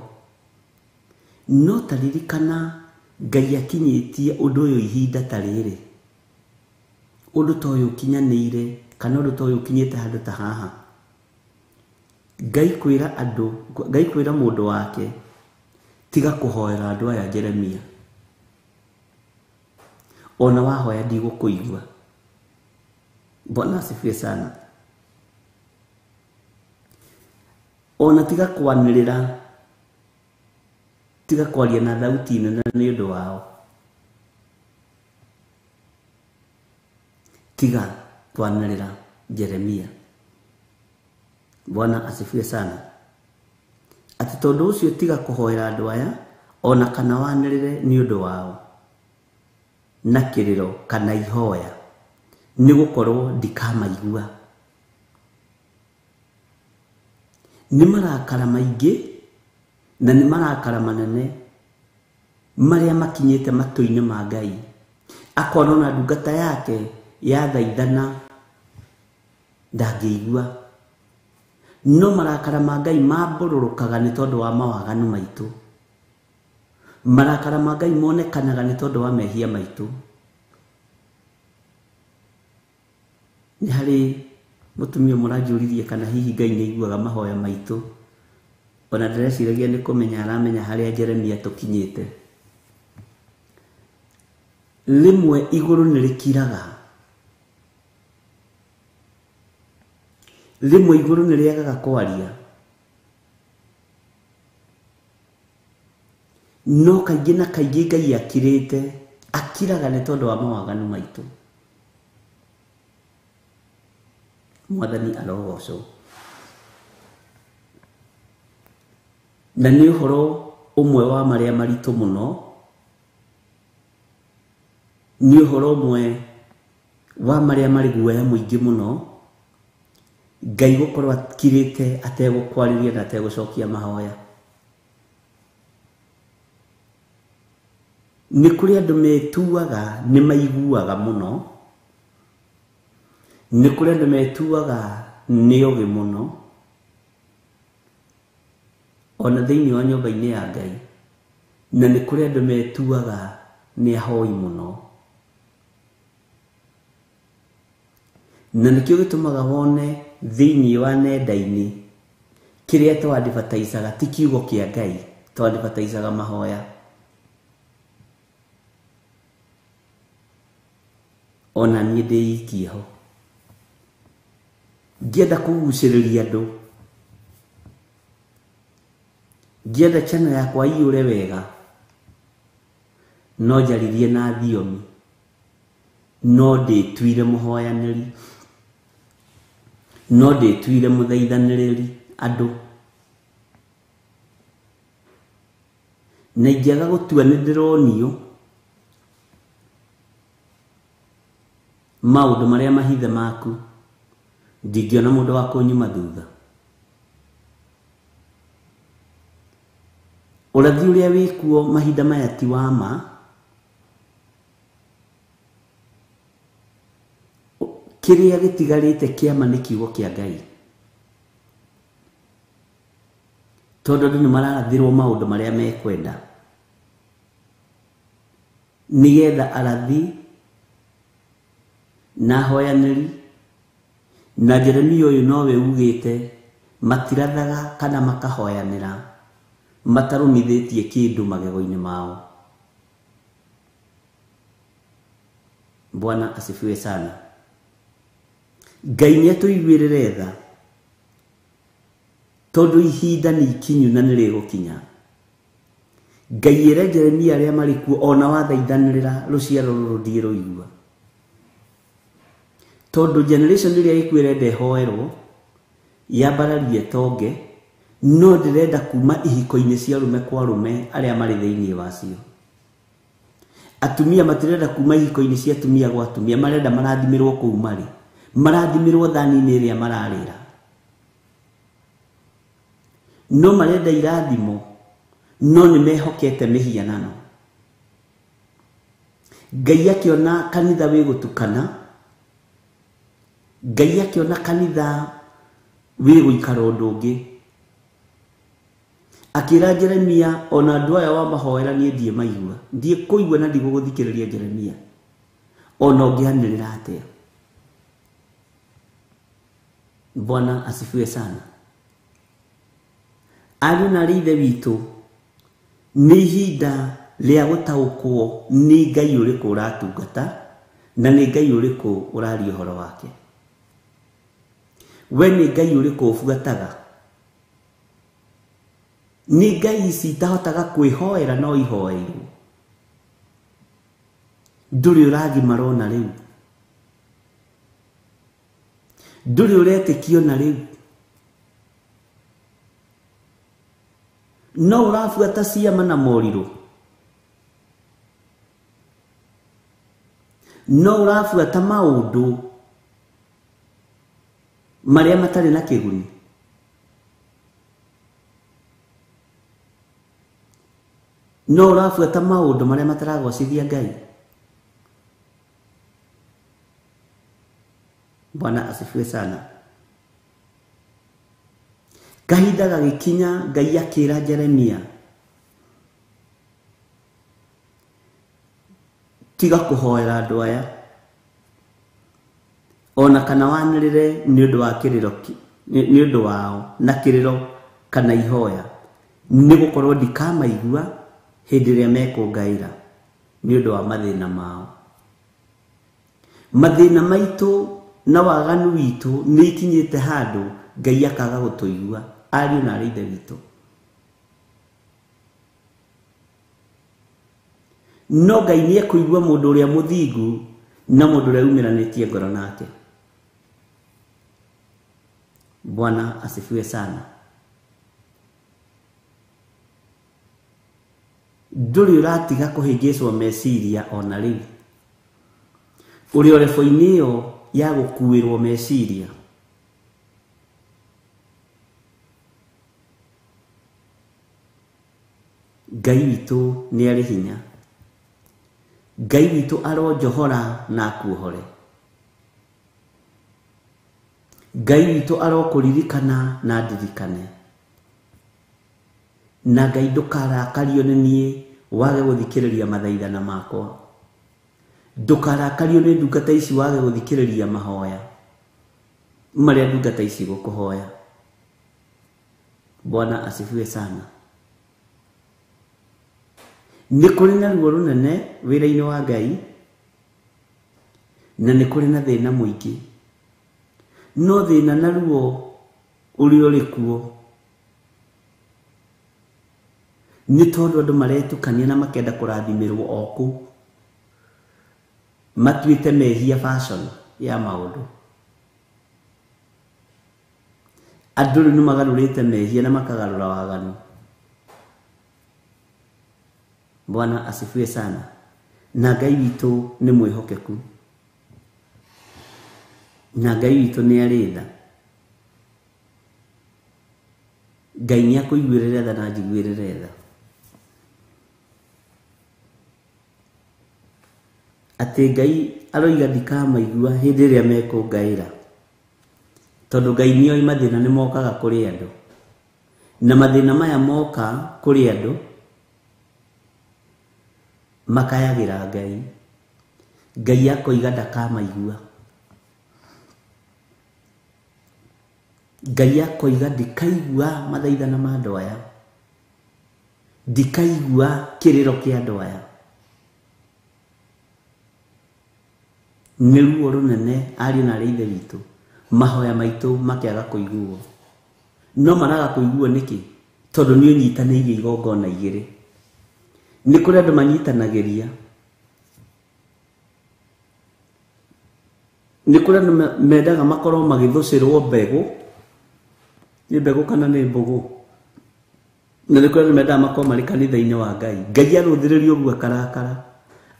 C: No ta ririkana Ngai akinyĩtie ũndũ ũyũ ihinda ta rĩrĩ, ũndũ ta ũyũ ũkinyanĩire, kana ũndũ ta ũyũ ũkinyĩte handũ ta haha. Ngai kwĩra andũ, Ngai kwĩra mũndũ wake, tiga kũhoera andũ aya Jeremia, ona wahoya ndigũkũigua. Bwana asifiwe sana. Ona tiga kwanĩrĩra, tiga kwaria na thauti nene nĩ ũndũ wao, tiga kwanĩrĩra Jeremia. Bwana asifiwe sana. Atĩ tondũ ũcio tiga kũhoera andũ aya, ona kana wanĩrĩre nĩ ũndũ wao, na kĩrĩro kana ihoya, nĩ gũkorwo ndikamaigua. Nĩ marakara maingĩ na nĩ marakara manene marĩa makinyĩte matũ-inĩ ma Ngai. Akona ona ndungata yake yathaithana ndangĩigua. No marakara ma Ngai mambũrũrũkaga nĩ tondũ wa mawaganu maitũ. Marakara ma Ngai monekanaga nĩ tondũ wa mehia maitũ. Nĩ harĩ mũtumia mũranjũririe kana hihi Ngai nĩ aiguaga mahoya maitũ. Ona ndĩreciragia nĩ kũmenya aramenya harĩa Jeremia tũkinyĩte. Rĩmwe igũrũ nĩ rĩkiraga, rĩmwe igũrũ nĩ rĩagaga kwaria, no kaingĩ na kaingĩ Ngai akirĩte, akiraga nĩ tondũ wa mawaganu maitũ. Mwathani arogocwo. Na nĩ ũhoro ũmwe wa marĩa maritũ mũno, nĩ ũhoro ũmwe wa marĩa marĩ guoya mũingĩ mũno Ngai gũkorwo akirĩte ategũkwarĩria na ategũcokia mahoya. Nĩ kũrĩ andũ metuaga nĩ maiguaga mũno, nĩ kũrĩ andũ metuaga nĩ ogĩ mũno ona thĩinĩ wa nyũmba-inĩ ya Ngai, na nĩ kũrĩ andũ metuaga nĩ ahoi mũno. Na nĩkĩo gĩtũmaga wone thĩinĩ wa nenda-inĩ kĩrĩa tũ-advertisaga ti kiugo kĩa Ngai, tũ-advertisaga mahoya. Ona niĩ ndĩikie ho ngĩenda kũgucĩrĩria andũ, ngĩenda channel yakwa iyũre wega, no njaririe na thiomi, no ndĩtuire mũhoyanĩri, no ndĩtuire mũthaithanĩrĩri andũ, na ingĩaga gũtua nĩ ndĩronio maũndũ marĩa mahithe maku, ndingĩona mũndũ wa kũnyuma thutha. Ũrathi ũrĩa wĩkuo mahinda maya ti wa ma, kĩrĩa gĩtigarĩte kĩama nĩ kiugo kĩa Ngai, tondũ andũ nĩ mararathĩrwo maũndũ marĩa mekwenda nĩgetha arathi na ahoyanĩri na Jeremia ũyũ nowe ugĩte matirathaga kana makahoyanĩra matarũmithĩtie kĩndũ magego-inĩ mao. Bwana asifiwe sana. Ngai nĩ atũiguĩrĩre tha, tondũ ihinda nĩ ikinyu na nĩ rĩgũkinya. Ngai ĩre Jeremia arĩa marĩ kuo ona wathaithanĩrĩra rũciaro rũrũ ndirũigua, tondũ generation ĩrĩa ĩkuo ĩrenda ĩhoerwo yambararie tonge, no ndĩrenda kuma ihiko-inĩ cia arũme kwa arũme arĩa marĩ thĩinĩ wacio. Atumia matirenda kuma ihiko-inĩ cia atumia gwa atumia, marenda marathimĩrwo kũu marĩ, marathimĩrwo thani-inĩ ĩrĩa mararĩra, no marenda irathimo, no nĩ mehokete mĩhianano. Ngai akĩona kanitha wĩ gũtukana, Ngai akĩona kanitha wĩ gũikara ũndũ ũngĩ, akĩra Jeremia ona andũ aya wamahoera niĩ ndiĩ maigua, ndiĩ kũigua na ndigũgũthikĩrĩria Jeremia ona ũngĩanĩrĩra atĩa. Bwana asifiwe sana. Ariũ na aarĩ ithe witũ, nĩ ihinda rĩa gũtaũkwo nĩ Ngai ũrĩkũ ũratungata na nĩ Ngai ũrĩkũ ũraria ũhoro wake. We nĩ Ngai ũrĩkũ ũbuataga? Nĩ Ngai ici itahotaga kwĩhoera no ihoeirwo. Ndũrĩ ũragimara ona rĩu, ndũrĩ ũretĩkio na rĩu, no ũrabuata ciama na morirũ, no ũrabuata maũndũ marĩa matarĩ na kĩguni. No ũrabuata maũndũ marĩa mataragocithia Ngai. Bwana asifiwe sana. Kahinda gagĩkinya Ngai akĩra Jeremia, tiga kũhoera andũ aya ona kana wanĩrĩre nĩ ũndũ wa kĩrĩro, nĩ ũndũ wao na kĩrĩro kana ihoya, nĩ gũkorwo ndikamaigua hĩndĩ ĩrĩa mekũngaĩra nĩ ũndũ wa mathĩna mao. Mathĩna maitũ na waganu witũ nĩ ikinyĩte handũ Ngai akaga gũtũigua, ariũ na aarĩ ithe witũ. No Ngai nĩ ekũigua mũndũ ũrĩa mũthingu na mũndũ ũrĩa umĩranĩtie ngoro nake. Bwana asifiwe sana. Ndũrĩ ũratiga kũhĩngĩcwo meciria ona rĩu, Ũrĩ o rebo-inĩ ĩyo ya gũkuĩrwo meciria. Ngai witũ nĩ arĩ hinya. Ngai witũ aronjohora na akuohore. Ngai witũ arokũririkana na ndirikane. Na Ngai ndũkarakario nĩ niĩ wage gũthikĩrĩria mathaithana makwa. Ndũkarakario nĩ ndungata ici wage gũthikĩrĩria mahoya marĩa ndungata ici gũkũhoya. Bwana asifiwe sana. Nĩ kũrĩ na ruo rũnene wĩra-inĩ wa Ngai, na nĩ kũrĩ na thĩna mũingĩ. No thĩna na ruo ũrĩa ũrĩ kuo nĩ tondũ andũ maretukania na makenda kũrathimĩrwo o kũu. Matuĩte mehia fashion ya maũndũ. Andũ rĩu nĩ magarũrĩte mehia na makagarũra waganu. Bwana asifiwe sana. Na Ngai witũ nĩ mwĩhokeku. Na Ngai witũ nĩ arĩ tha. Ngai nĩ akũiguĩrĩre tha na anjiguĩrĩre tha. Atĩ Ngai aroiga ndikamaigua hĩndĩ ĩrĩa mekũngaĩra. Tondũ Ngai nĩoĩ mathĩna nĩ mokaga kũrĩ andũ. Na mathĩna maya moka kũrĩ andũ makayagĩra Ngai. Ngai akoiga ndakamaigua. Ngai akoiga ndikaigua mathaithana ma andũ aya. Ndikaigua kĩrĩro kĩa andũ aya. Nĩ ruo rũnene ariũ na arĩ ithe witũ. Mahoya maitũ makĩaga kũiguo. No maraga kũiguo nĩkĩ? Tondũ nĩ ũnyitanĩirie igongona igĩrĩ. Nĩ kũrĩ andũ manyitanagĩria. Nĩ kũrĩ andũ mendaga makorwo magĩthũcĩrwo mbegũ. Nĩ mbegũ kana nĩ mbũgũ? Na nĩ kũrĩ andũ mendaga makorwo marĩ kanitha-inĩ wa Ngai. Ngai arũthĩrĩria ũguo akarakara.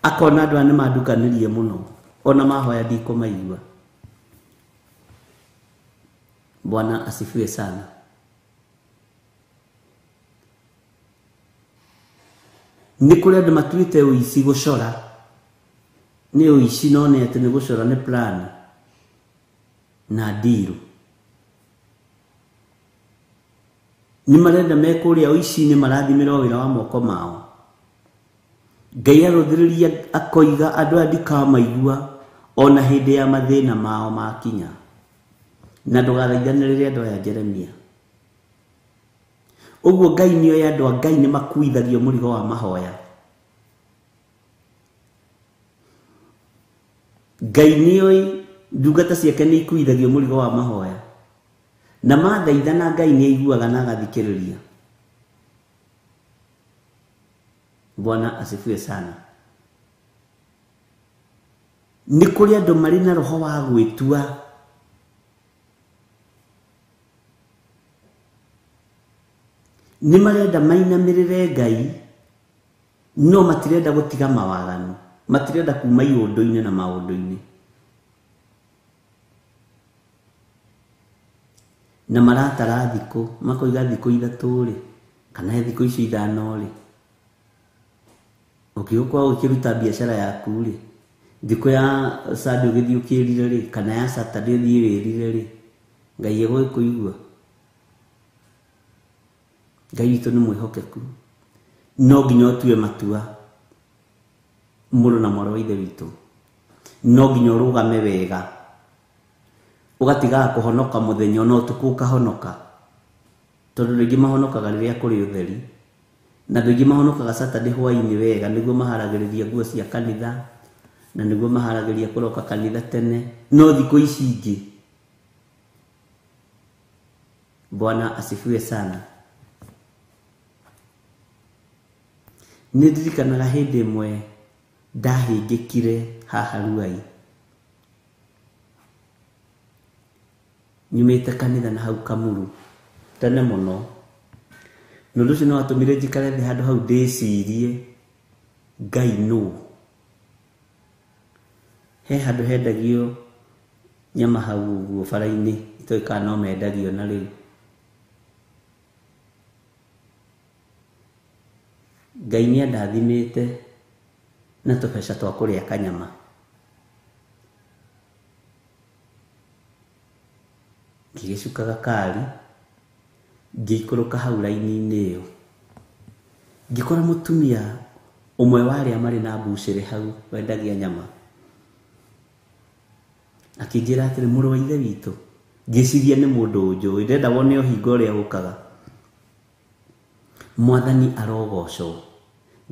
C: Akona andũ aya nĩ mandukanĩrie mũno. Ona mahoya ndikũmaigua. Bwana asifiwe sana. Nĩ kũrĩ andũ matuĩte ũici gũcora. Nĩ ũici no nĩ atĩ nĩ gũcora nĩ plan na ndirũ. Nĩ marenda me kũrĩa ũici-inĩ marathimĩrwo wĩra wa moko mao. Ngai arũthĩrĩria akoiga andũ aya ndikamaigua ona hĩndĩ ya mathĩna mao makinya. Na ndũgathaithanĩrĩre andũ aya Jeremia. Ũguo Ngai nĩoĩ andũ a Ngai nĩ makuithagio mũrigo wa mahoya. Ngai nĩoĩ ndungata ciake nĩ ikuithagio mũrigo wa mahoya. Na mathaithana Ngai nĩ aiguaga na agathikĩrĩria. Bwana asifiwe sana. Nĩ kũrĩ andũ marĩ na roho wa gwĩtua. Nĩ marenda mainamĩrĩre Ngai, no matirenda gũtiga mawaganu. Matirenda kuma iũndũ-inĩ na maũndũ-inĩ. Na maratara thikũ, makoiga thikũ ithatũ rĩ, kana thikũ icio ithano rĩ. Ũngĩgũkorwo ũkĩruta biacara yaku rĩ, thikũ ya Sunday ũgĩthiĩ ũkĩrire rĩ, kana ya Saturday ũthiĩ wĩrire rĩ, Ngai egũgĩkũigua. Ngai witũ nĩ mwĩhokeku. No nginya ũtue matua mũrũ na mwarĩ wa ithe witũ. No nginya ũrũgame wega. Ũgatigaga kũhonoka mũthenya ona ũtukũ ũkahonoka. Tondũ andũ aingĩ mahonokaga rĩrĩa kũrĩ ũtheri. Na andũ aingĩ mahonokaga Saturday hwaĩ-inĩ wega nĩguo maharagĩrĩria nguo cia kanitha, na nĩguo maharagĩrĩria kũroka kanitha tene. No thikũ ici ingĩ. Bwana asifiwe sana. Nĩ ndirikanaga hĩndĩ ĩmwe ndahĩngĩkire haha Ruai. Nyumĩte kanitha na hau Kamuru tene mũno. Na ũndũ ũcio nĩ watũmire njikare thĩ handũ hau ndĩcirie Ngai nũ. He handũ hendagio nyama hau ũguo bara-inĩ, itoĩ kana no mendagio na rĩu. Ngai nĩ andathimĩte na tũbeca twa kũrĩa kanyama. Ngĩgĩcuka gakari, ngĩikũrũka hau raini-inĩ ĩyo. Ngĩkora mũtumia ũmwe wa arĩa marĩ na mbucĩrĩ hau wendagia nyama. Akĩnjĩra atĩrĩ, mũrũ wa ithe witũ, ngĩciria nĩ mũndũ ũnjũĩ, ndĩrenda wone ũhinga ũrĩa ũkaga. Mwathani arogocwo.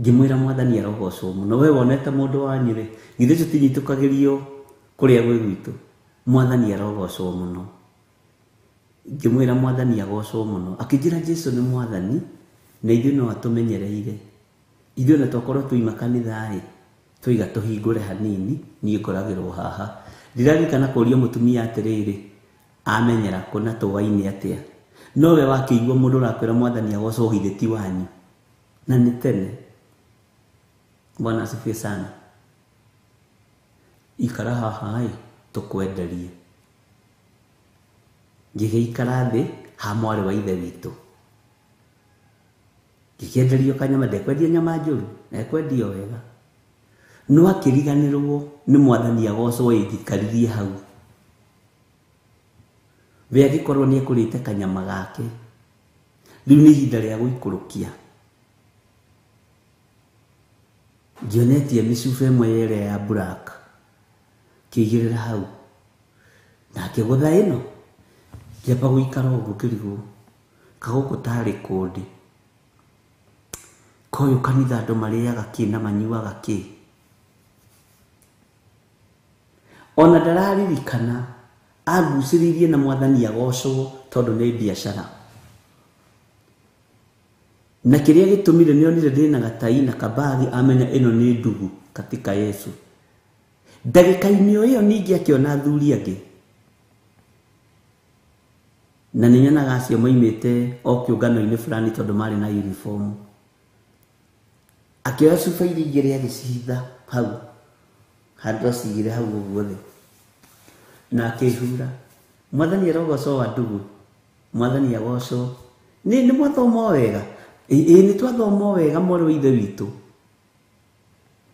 C: Ngĩmwĩra mwathani arogocwo mũno, we wonete mũndũ wanyu rĩ, githĩ tũtinyitũkagĩrio kũrĩa gwĩ gwitũ. Mwathani arogocwo mũno. Ngĩmwĩra mwathani agocwo mũno. Akĩnjĩra Jesu nĩ mwathani na ithuĩ no atũmenyereire. Ithuĩ ona twakorwo tuima kanitha-ĩ, twiga tũhingũre hanini, niĩ ngoragĩrwo haha. Ndiraririkana kũria mũtumia atĩrĩrĩ, amenyera kũ na tũwaine atĩa. Nowe wakĩigua mũndũ ũrakwĩra mwathani agocwo githĩ ti wanyu. Na nĩ tene. Bwana asifiwe sana. Ikara haha-ĩ, tũkwenderie. Ngĩgĩikara thĩ ha mwarĩ wa ithe witũ. Ngĩkĩenderio kanyama, ndekwendia nyama njũru, ekwendio wega. No akĩriganĩrwo nĩ mwathani agocwo ĩngĩkaririe hau. We angĩkorwo nĩ ekũrĩte kanyama gake, rĩu nĩ ihinda rĩa gũikũrũkia. Ngĩonetie mĩcuba ĩmwe ĩrĩa ya black, ngĩigĩrĩra hau. Na akĩgũtha ĩno, ngĩamba gũikara ũguo ngĩrigwo, kagũkũ tarĩ kũndĩ. Koyũ kanitha andũ marĩaga kĩ na manyuaga kĩ. Ona ndararirikana angucĩrĩirie na mwathani agocwo tondũ nĩ biacara. Na kĩrĩa gĩtũmire nĩonire ndĩna gatai na kabagi, amenya ĩno nĩ ndugu katika Yesu. Ndagĩka-inĩ o ĩyo ningĩ akĩona athuri angĩ. Na nĩ nyonaga acio moimĩte o kĩũngano-inĩ fulani tondũ marĩ na uniform. Akĩoya cuba iria igĩrĩ agĩcihitha hau. Handũ acigire hau ũguo thĩ. Na akĩhura. Mwathani arogocwo wa ndugu. Mwathani agocwo. Nĩ mwathoma o wega. Ĩ nĩ twathoma o wega mwarĩ wa ithe witũ.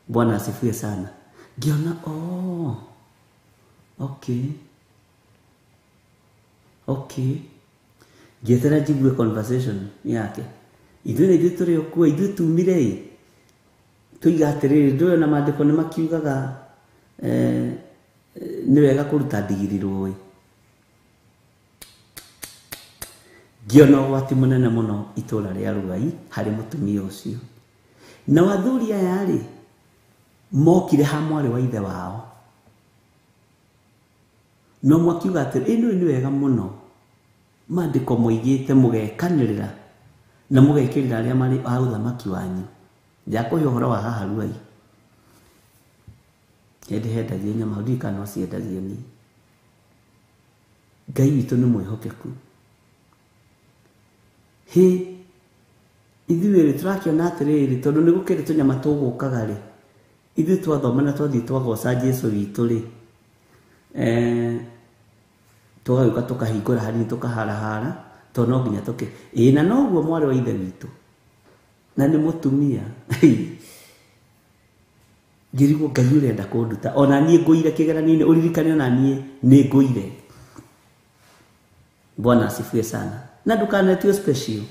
C: Bwana asifiwe sana. Ngĩona, oh, okay. Okay. Ngĩetera njigue conversation yake. Ithuĩ nĩ ithuĩ tũrĩ o kuo, ithuĩ tumire ĩ. Tuiga atĩrĩrĩ, ndũĩ ona maandĩko nĩ makiugaga nĩ wega kũruta ndigiri rũĩ. Ngĩona ũgwati mũnene mũno itũra rĩa Ruai harĩ mũtumia ũcio. Na athuri aya rĩ, mokire ha mwarĩ wa ithe wao. No mwakiuga atĩrĩ, ĩ nĩ wega mũno. Maandĩko moigĩte mũgekanĩrĩra na mũgekĩrĩra arĩa marĩ a ũthamaki wanyu. Ndakũhe ũhoro wa haha Ruai. Hĩndĩ hendagio nyama, ndiũĩ kana no ciendagio niĩ. Ngai witũ nĩ mwĩhokeku. Hĩ, ithuĩ rĩ, tũrakĩona atĩrĩrĩ, tondũ nĩ gũkĩrĩ tũnyama tũgũkaga rĩ, ithuĩ twathoma na twathiĩ twagoca Jesu witũ rĩ, tũgagĩũka tũkahingũra hanini tũkaharahara, tondũ no nginya tũkĩ. Ĩ, na noguo mwarĩ wa ithe witũ, na nĩ mũtumia. Ngĩrigwo Ngai ũrenda kũnduta. Ona niĩ ngũire kĩgeranio-inĩ, ũririkane ona niĩ nĩ ngũire. Bwana asifiwe sana. Na ndũkanetio special,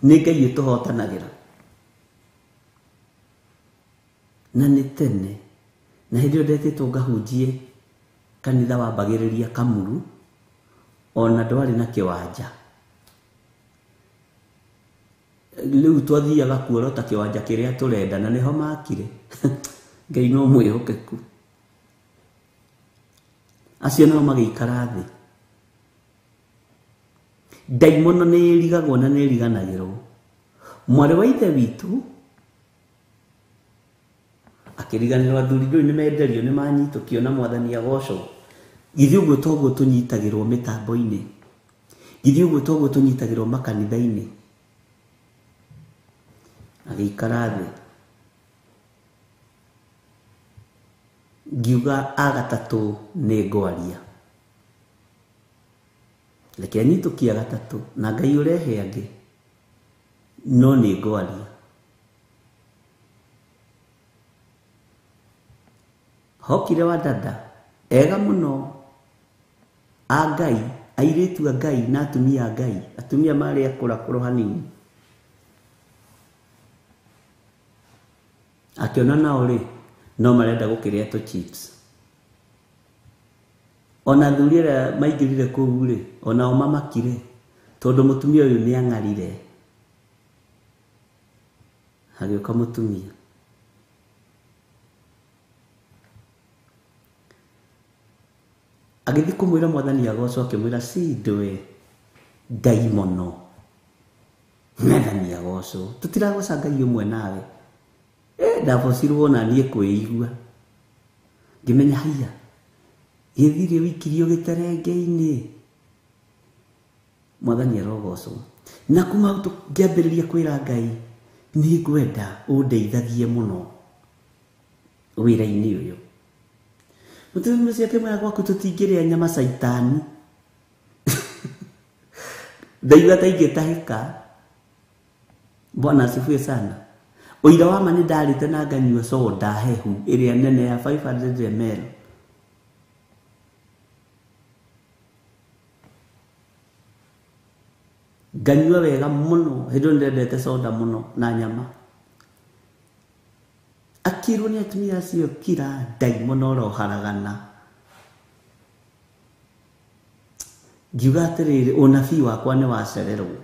C: nĩ Ngai ũtũhotanagĩra. Na nĩ tene, na hĩndĩ ĩyo ndetĩtwo ngahunjie kanitha wambagĩrĩria Kamuru, ona ndwarĩ na kĩwanja. Rĩu twathiaga kuorota kĩwanja kĩrĩa tũrenda na nĩho makire. Ngai no mwĩhokeku. Acio nao magĩikara thĩ. Ndaimono nĩ ĩrigagwo na nĩ ĩriganagĩrwo. Mwarĩ wa ithe witũ akĩriganĩrwo athuri ndũĩ nĩ menderio nĩ manyitũkio na mwathani agocwo. Githĩ ũguo toguo tũnyitagĩrwo mĩtambo-inĩ. Githĩ ũguo toguo tũnyitagĩrwo makanitha-inĩ. Agĩikara thĩ. Ngiuga agatatũ nĩ ngwaria. Reke nyitũkie gatatũ na Ngai ũrehe angĩ no nĩ ngwaria. Hokire wa dada ega mũno a Ngai, airĩtu a Ngai na atumia a Ngai, atumia marĩ akũrakũrũ hanini. Akĩona nao rĩ no marenda gũkĩrĩa tũ chips. Ona athuri arĩa maingĩrire kũu rĩ onao mamakire tondũ mũtumia ũyũ nĩ ang'arire. Hagĩũka mũtumia agĩthiĩ kũmwĩra mwathani agocwo, akĩmwĩra cindwe ndaimono mwathani agocwo, tũtiragoca Ngai ũmwe nawe. Ndabocirwo na niĩ kwĩigua ngĩmenya haiya gĩthirĩ wĩikirio gĩterenge-inĩ. Mwathani arogocwo. Na kuma hau ngĩambĩrĩria kwĩra Ngai nĩ ngwenda ũndeithagie mũno wĩra-inĩ ũyũ. Mũtumia ũcio akĩmwĩra gwaku tũtingĩrĩa nyama caitani. Ndaigua ta ingĩtahĩka. Bwana asifiwe sana. Ũira wa ma nĩ ndarĩte na nganyua soda hehu ĩrĩa nene ya 500 ml. Nganyua wega mũno, hĩndĩ ĩyo nĩndendete soda mũno na nyama. Akĩrwo nĩ atumia acio kira ndaimono ũroharagana. Ngiuga atĩrĩrĩ, ũnabii wakwa nĩ wacererwo.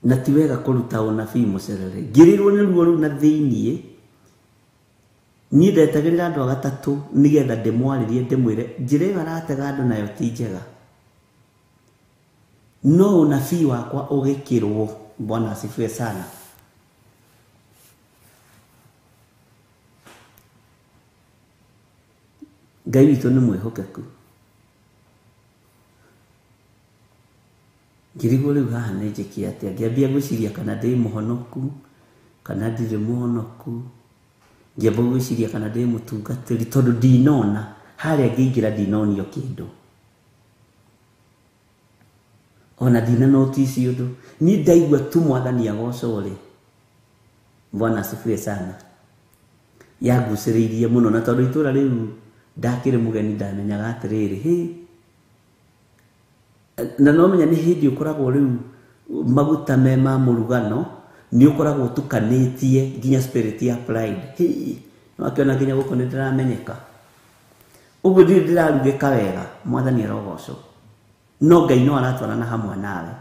C: Na ti wega kũruta ũnabii mũcerere. Ngĩrĩrwo nĩ ruo rũu na thĩiniĩ. Niĩ ndetagĩrĩra andũ a gatatũ nĩgetha ndĩmwarĩrie ndĩmwĩre njĩra ĩyo aratega andũ nayo ti njega. No ũnabii wakwa ũgĩkĩrwo. Bwana asifiwe sana. Ngai witũ nĩ mwĩhokeku. Ngĩrigwo rĩu haha nĩ njĩke atĩa, ngĩambia gwĩciria kana ndĩ mũhonoku kana ndirĩ mũhonoku. Ngĩamba gwĩciria kana ndĩ mũtungatĩri tondũ ndinona harĩa ngĩingĩra ndinonio kĩndũ. Ona ndina notice ũndũ. Niĩ ndaigua tu mwathani agocwo rĩ. Bwana asifiwe sana. Yangucĩrĩirie mũno na tondũ itũra rĩu ndakĩrĩ mũgeni ndamenyaga atĩrĩrĩ hĩ. Na no menya nĩ hĩndĩ ũkoragwo rĩu maguta me ma mũrugano nĩ ũkoragwo ũtukanĩtie nginya spirit ya pride. Hĩ, no akĩona nginya gũkũ nĩ ndĩramenyeka. Ũguo ndirĩ ndĩrarugĩka wega, mwathani arogocwo. No Ngai no aratwarana hamwe nawe.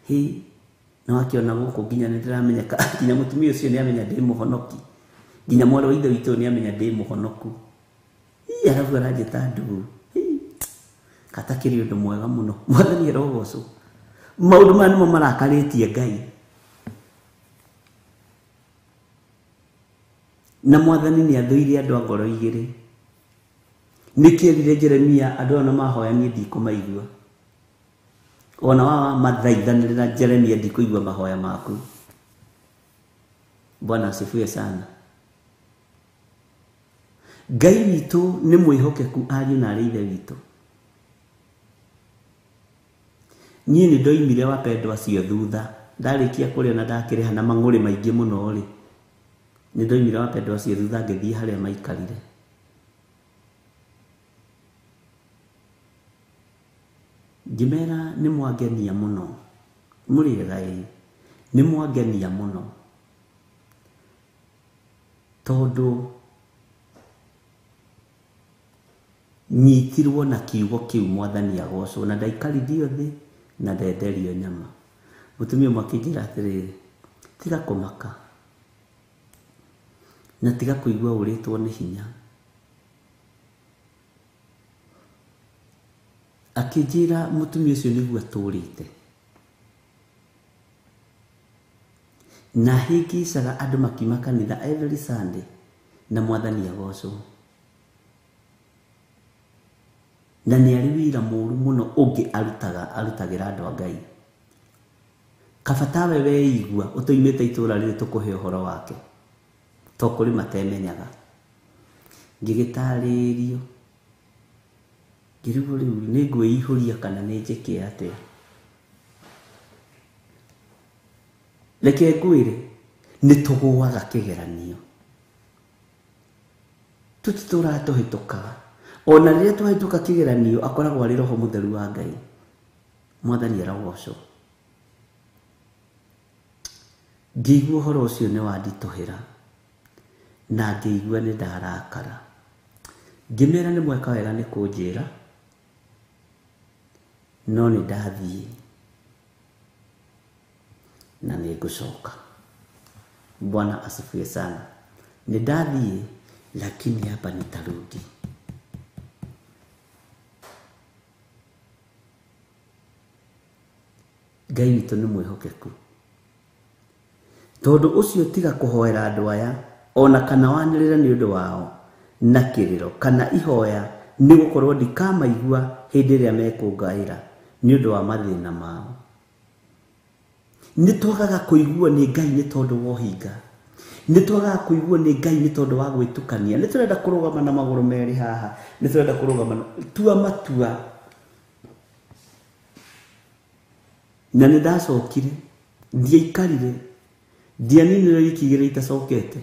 C: Hĩ, no akĩona gũkũ nginya nĩ ndĩramenyeka, nginya mũtumia ũcio nĩ amenya ndĩ mũhonoki. Nginya mwarĩ wa ithe witũ nĩ amenya ndĩ mũhonoku. Ii, arabu aranjĩta ndugu. Katakĩrĩ ũndũ mwega mũno. Mwathani arogocwo. Maũndũ maya nĩmo marakarĩtie Ngai. Na mwathani nĩ athũire andũ a ngoro igĩrĩ. Nĩkĩerire Jeremia andũ aya mahoya niĩ ndikũmaigua. Ona wa mathaithanĩrĩra Jeremia ndikũigua mahoya maku. Bwana asifiwe sana. Ngai witũ nĩ mwĩhokeku ariũ na arĩ ithe witũ. Niĩ nĩ ndoimire wapendwa acio thutha. Ndarĩkia kũrĩa na ndakĩrĩha na mang'ũrĩ maingĩ mũno rĩ. Nĩ ndoimire wapendwa acio thutha ngĩthiĩ harĩa maikarire. Ngĩmera nĩ mwangenia mũno. Mũrĩ ega ĩĩ. Nĩ mwangenia mũno. Tondũ nyitirwo na kiugo kĩu mwathani agocwo na ndaikarithio thĩ na ndenderio nyama. Mũtumia ũmwe akĩnjĩra atĩrĩrĩ, tiga kũmaka na tiga kũigua ũrĩtwo nĩ hinya. Akĩnjĩra mũtumia ũcio nĩguo atũrĩte. Na hĩngĩcaga andũ makiuma kanitha every Sunday na mwathani agocwo. Na nĩ arĩ wĩra mũru mũno ũngĩ arutagĩra andũ a Ngai. Kaba tawe weigua ũtoimĩte itũra rĩrĩ tũkũhe ũhoro wake, to kũrĩ matemenyaga. Ngĩgĩtarĩrio, ngĩrigwo rĩu nĩ ngwĩihũria kana nĩ njĩke atĩa. Reke ngwĩre, nĩ tũgũaga kĩgeranio, tũtitũraga tũhĩtũkaga. Ona rĩrĩa twahĩtũka kĩgeranio akoragwo arĩ Roho Mũtheru wa Ngai. Mwathani arogocwo. Ngĩigua ũhoro ũcio nĩ wanditũhĩra, na ngĩigua nĩ ndarakara. Ngĩmera nĩ mweka wega nĩ kũnjĩra, no nĩ ndathiĩ na nĩ ngũcoka. Bwana asifiwe sana. Nĩ ndathiĩ lakini hapa nitarudi. Ngai witũ nĩ mwĩhokeku. Tondũ ũcio tiga kũhoera andũ aya, ona kana wanĩrĩre nĩ ũndũ wao na kĩrĩro kana ihoya, nĩ gũkorwo ndikamaigua hĩndĩ ĩrĩa mekũngaĩra nĩ ũndũ wa mathĩna mao. Nĩ twagaga kũiguo nĩ Ngai nĩ tondũ wa ũhinga, nĩ twagaga kũiguo nĩ Ngai nĩ tondũ wa gwĩtukania. Nĩ tũrenda kũrũgama na magũrũ merĩ haha, nĩ tũrenda kũrũgama na tua matua. Na nĩ ndacokire, ndiaikarire, ndianinire wiki igĩrĩ itacokete.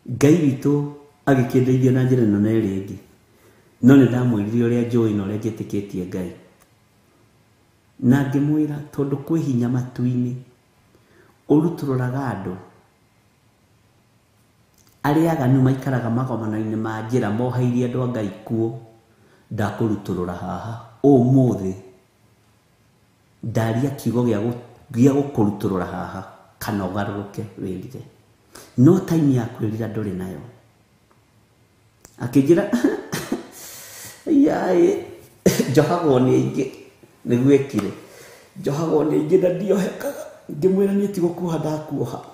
C: Ngai witũ agĩkĩndeithia na njĩra ĩno na ĩrĩa ĩngĩ, no nĩ ndamwĩrire ũrĩa njũĩ na ũrĩa njĩtĩkĩtie Ngai, na ngĩmwĩra tondũ kwĩ hinya matu-inĩ ũrutũrũraga andũ arĩa aganu maikaraga magomano-inĩ ma njĩra moheirie andũ a Ngai kuo, ndakũrutũrũra haha ũmũthĩ. Ndaria kiugo gĩa gũkũrutũrũra haha kana ũgarũrũke wĩrire, no time ya kwĩrira ndũrĩ nayo. Akĩnjĩra yaĩ njohagwo nĩ aingĩ, nĩguo ekire, njohagwo nĩ aingĩ na ndiohekaga. Ngĩmwĩra niĩ ti gũkuoha ndakuoha,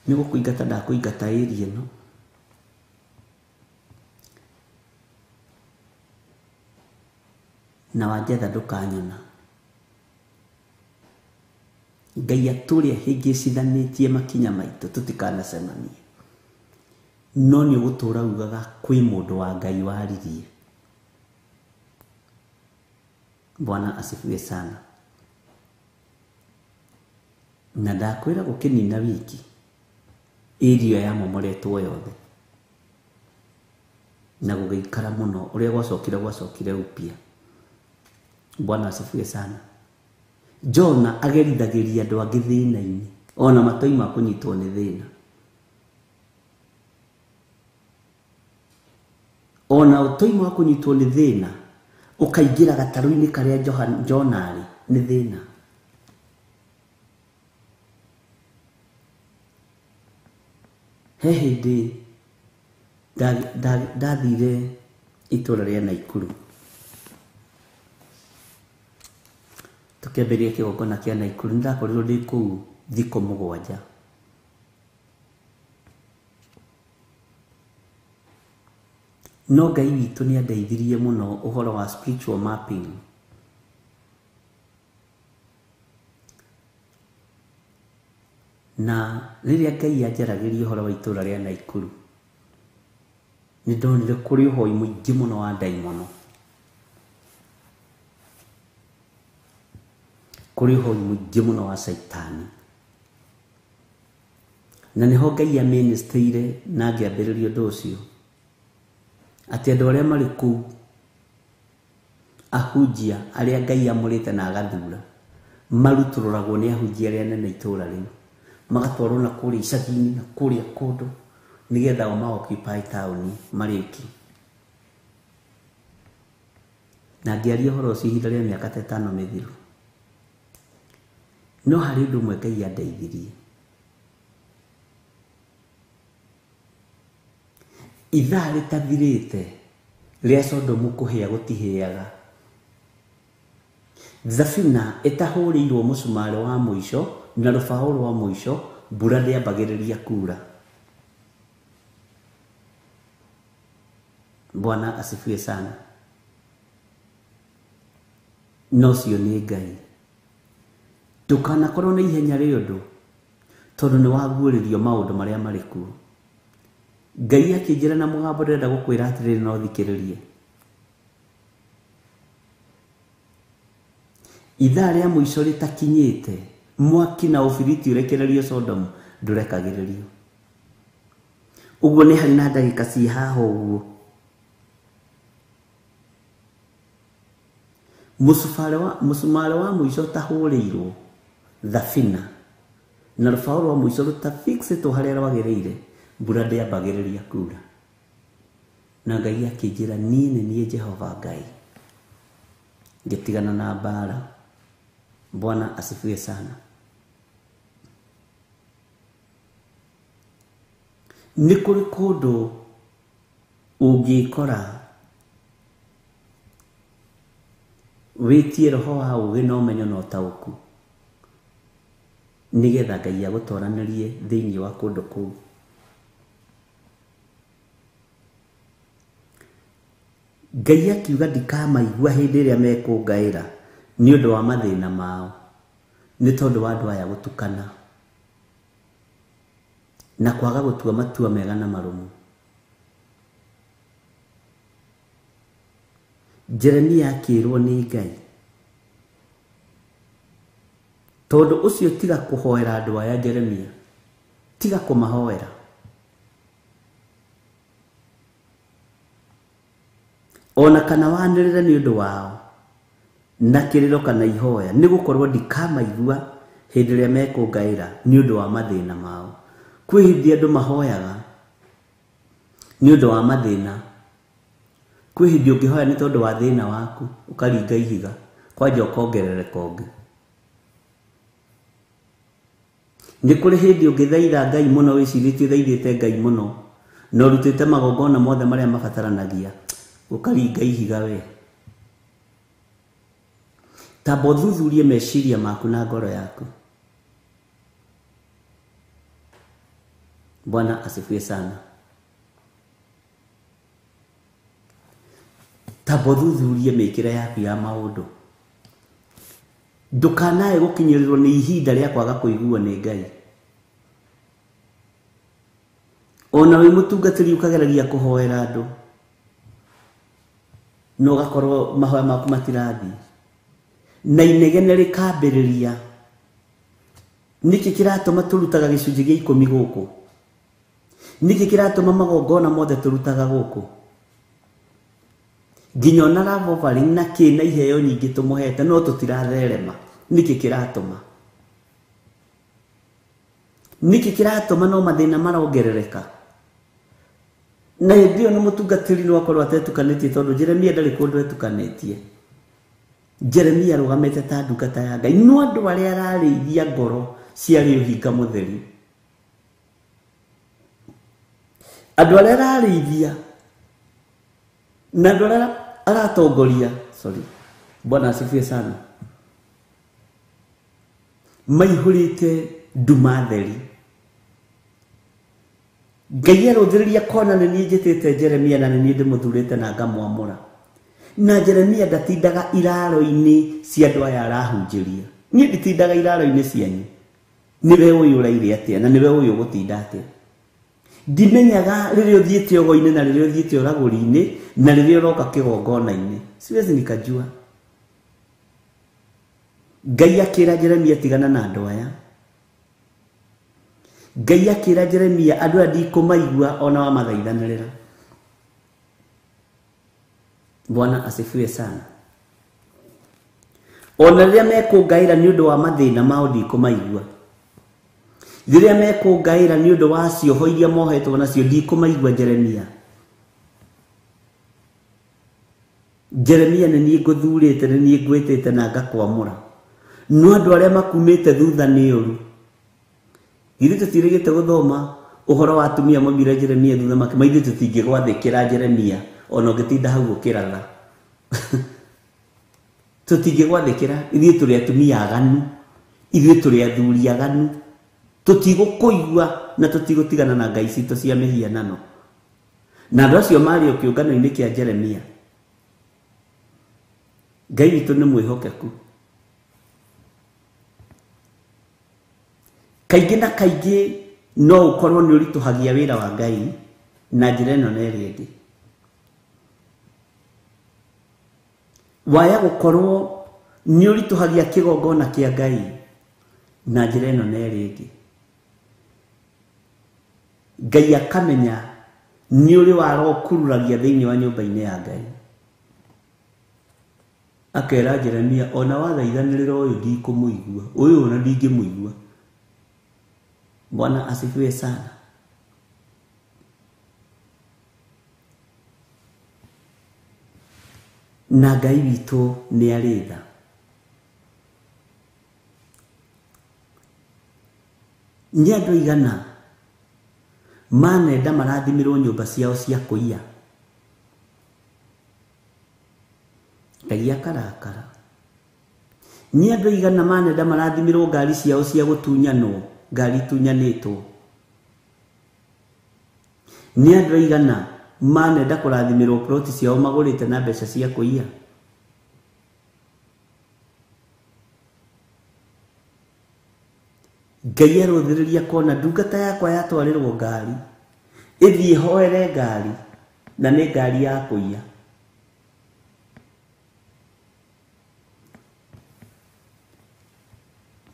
C: nĩ gũkũingata ndakũingata ĩria ĩno. Na wanjetha ndũkanyona. Ngai atũrĩa hĩngĩcithanĩtie makinya maitũ tũtikanacemanie, no nĩ ũgũtũra ugaga kwĩ mũndũ wa Ngai waririe. Bwana asifiwe sana. Na ndakwĩra gũkĩnina wiki irio yamomoretwo yothe na gũgĩikara mũno, ũrĩa gwacokire gwacokire upya. Bwana asifiwe sana. Jona agerithagĩria andũ angĩ thĩna-inĩ, ona matoima kũnyitwo nĩ thĩna. Ona ũtoima wa kũnyitwo nĩ thĩna, ũkaingĩra gatarũ-inĩ karĩa Jona arĩ, nĩ thĩna. He hĩndĩ ndathire itũra rĩa Naikuru, tũkĩambĩrĩria kĩgongona kĩa Naikuru. Nĩ ndakorirwo ndĩ kũu thikũ 7. No Ngai witũ nĩ andeithirie mũno ũhoro wa spiritual mapping. Na rĩrĩa Ngai anjaragĩria ũhoro wa itũra rĩa Naikuru, nĩ ndonire kũrĩ ũhoi mũingĩ mũno wa ndaimono, kũrĩ ũhoi mũingĩ mũno wa caitani. Na nĩho Ngai amĩnĩstĩire na ngĩambĩrĩria ũndũ ũcio, atĩ andũ arĩa marĩ kũu, ahunjia arĩa Ngai amũrĩte na agathura, marutũrũragwo nĩ ahunjia arĩa anene itũra rĩu, magatwarwo na kũrĩa icagi-inĩ na kũrĩa kũndũ, nĩgetha o ma occupy taũni marĩ aiki. Na ngĩaria ũhoro ũcio ihinda rĩa mĩaka ta 5 mĩthiru. No harĩ ũndũ ũmwe Ngai andeithirie. Ithaa rĩtathirĩte rĩa Sodomu kũhĩa gũtihĩaga. Thabina ĩtahũrĩirwo mũcumarĩ wa mũico na rũbaũ rwa mũico, mbura ndĩambagĩrĩria kura. Bwana asifiwe sana. No cio nĩ Ngai. Ndũkanakorwo na ihenya rĩa ũndũ tondũ nĩ waguũrĩrio maũndũ marĩa marĩ kuo. Ngai akĩnjĩra na mũgambo ndĩrenda gũkwĩra atĩrĩrĩ no thikĩrĩrie. Ithaa rĩa mũico rĩtakinyĩte mwaki na ũbiriti ũrekererio Sodom ndũrekagĩrĩrio. Ũguo nĩ harĩ na ndagĩka ciĩ haha ũguo. Mũcumarĩ wa mũico ũtahũrĩirwo thabina na rũbaũ rwa mũico rũtafixĩtwo harĩa rwagĩrĩire, mbura ndĩambagĩrĩria kura. Na Ngai akĩnjĩra niĩ nĩ niĩ Jehova Ngai. Ngĩtigana na mbara. Bwana asifiwe sana. Nĩ kũrĩ kũndũ ũngĩkora wĩtie roho wa ũũgĩ na ũmenyo na ũtaũku nĩgetha Ngai agũtwaranĩrie thĩinĩ wa kũndũ kũu. Ngai akiuga ndikamaigua hĩndĩ ĩrĩa mekũngaĩra nĩ ũndũ wa mathĩna mao, nĩ tondũ wa andũ aya gũtukana na kwaga gũtua matua mega na marũmu. Jeremia akĩrwo nĩ Ngai, tondũ ũcio tiga kũhoera andũ aya Jeremia, tiga kũmahoera. Ona kana wanĩrĩre nĩ ũndũ wao na kĩrĩro kana ihoya, nĩ gũkorwo ndikamaigua hĩndĩ ĩrĩa mekũngaĩra nĩ ũndũ wa mathĩna mao. Kwĩ hĩndĩ andũ mahoyaga nĩ ũndũ wa mathĩna. Kwĩ hĩndĩ ũngĩhoya nĩ tondũ wa thĩna waku ũkaringa ihiga kwanja ũkongerereka ũngĩ. Nĩ kũrĩ hĩndĩ ũngĩthaitha Ngai mũno wĩcirĩtie ũthaithĩte Ngai mũno na ũrutĩte magongona mothe marĩa mabataranagia ũkaringa ihiga we. Tamba ũthuthurie meciria maku na ngoro yaku. Bwana asifiwe sana. Tamba ũthuthurie mĩkĩre yaku ya maũndũ. Ndũkanae gũkinyĩrĩrwo nĩ ihinda rĩa kwaga kũiguo nĩ Ngai. Ona wĩ mũtungatĩri ũkageragia kũhoera andũ no ũgakorwo mahoya maku matirathiĩ na inegene rĩkambĩrĩria. Nĩkĩ kĩratũma tũrutaga gĩcunjĩ gĩa 10 gũkũ? Nĩkĩ kĩratũma magongona mothe tũrutaga gũkũ? Nginya ona love offering na kĩ na iheo nyingĩ tũmũhete no tũtiratherema. Nĩkĩ kĩratũma? Nĩkĩ kĩratũma no mathĩna marongerereka? Na hĩndĩ ĩyo nĩ mũtungatĩri no akorwo atetukanĩtie tondũ Jeremia ndarĩ kũndũ etukanĩtie. Jeremia arũgamĩte ta ndungata ya Ngai, no andũ arĩa ararĩithia ngoro ciarĩ ũhinga mũtheri. Andũ arĩa ararĩithia na andũ arĩa aratongoria, sorry, Bwana asifiwe sana, maihũrĩte nduma theri. Ngai arũthĩrĩria kona nĩ niĩ njĩtĩte Jeremia na nĩ niĩ ndĩmũthurĩte na ngamwamũra. Na Jeremia ndatindaga iraro-inĩ cia andũ aya arahunjĩria. Niĩ nditindaga iraro-inĩ cianyu. Nĩwe ũyũ ũraire atĩa na nĩwe ũyũ ũgũtinda atĩa. Ndimenyaga rĩrĩa ũthiĩte ũgo-inĩ na rĩrĩa ũthiĩte ũragũri-inĩ na rĩrĩa ũroka kĩgongona-inĩ. Siwezi nikajua. Ngai akĩra Jeremia tigana na andũ aya. Ngai akĩra Jeremia andũ aya ndikũmaigua ona wamathaithanĩrĩra. Bwana asifiwe sana. Ona rĩrĩa mekũngaĩra nĩ ũndũ wa mathĩna mao ndikũmaigua. Rĩrĩa mekũngaĩra nĩ ũndũ wa cioho iria mohetwo nacio ndikũmaigua Jeremia. Jeremia nĩ niĩ ngũthurĩte, nĩ niĩ ngwĩtĩte na ngakwamũra. No andũ arĩa makumĩte thutha nĩ ũru. Ithuĩ tũtirĩgĩte gũthoma ũhoro wa atumia maumire Jeremia thutha makĩma ithuĩ tũtingĩgwathĩkĩra Jeremia ona ũngĩtinda hau ũkĩratha. Tũtingĩgwathĩkĩra, ithuĩ tũrĩ atumia aganu, ithuĩ tũrĩ athuri aganu, tũtigũkũigua na tũtigũtigana na ngai citũ cia mĩhianano. Na andũ acio marĩ o kĩũngano-inĩ kĩa Jeremia. Ngai witũ nĩ mwĩhokeku. Kaingĩ na kaingĩ no ũkorwo nĩ ũritũhagia wĩra wa Ngai na njĩra ĩno na ĩrĩa ĩngĩ. Waya gũkorwo nĩ ũritũhagia kĩgongona kĩa Ngai na njĩra ĩno na ĩrĩa ĩngĩ. Ngai akamenya nĩ ũrĩ warokururagia thĩinĩ wa nyũmba-inĩ ya Ngai. Akera Jeremia ona wathaithanĩrĩra ũyũ ndikũmũigua, ũyũ ona ndingĩmũigua. Bwana asifiwe sana. Na Ngai witũ nĩ arĩ tha. Nĩ andũ aigana manenda marathimirwo nyũmba ciao cia kũiya. Ngai akarakara. Nĩ andũ aigana manenda marathimirwo ngari ciao cia gũtunyanwo, ngari itunyanĩtwo. Nĩ andũ aigana manenda kũrathimirwo ploti ciao magũrĩte na mbeca cia kũiya. Ngai arũthĩrĩria kona ndungata yakwa yatwarĩrwo ngari ĩthiĩ hoere ngari na nĩ ngari ya kũiya.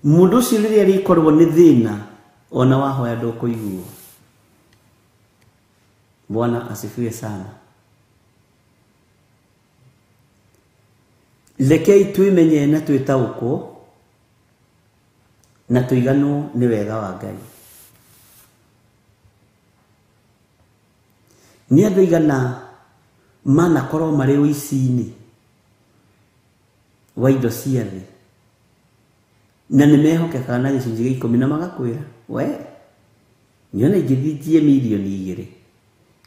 C: Mũndũ ũcio rĩrĩa rĩkorwo nĩ thĩna ona wahoya ndũkũiguo. Bwana asifiwe sana. Rekei twĩmenye na twĩtaũkwo na tũiganwo nĩ wega wa Ngai. Nĩ andũ aigana manakorwo marĩ ũici-inĩ wa indo cia thĩ na nĩ mehokekaga na gĩcunjĩ gĩa ikũmi na magakwĩra we nyone ingĩthiĩ mirioni 2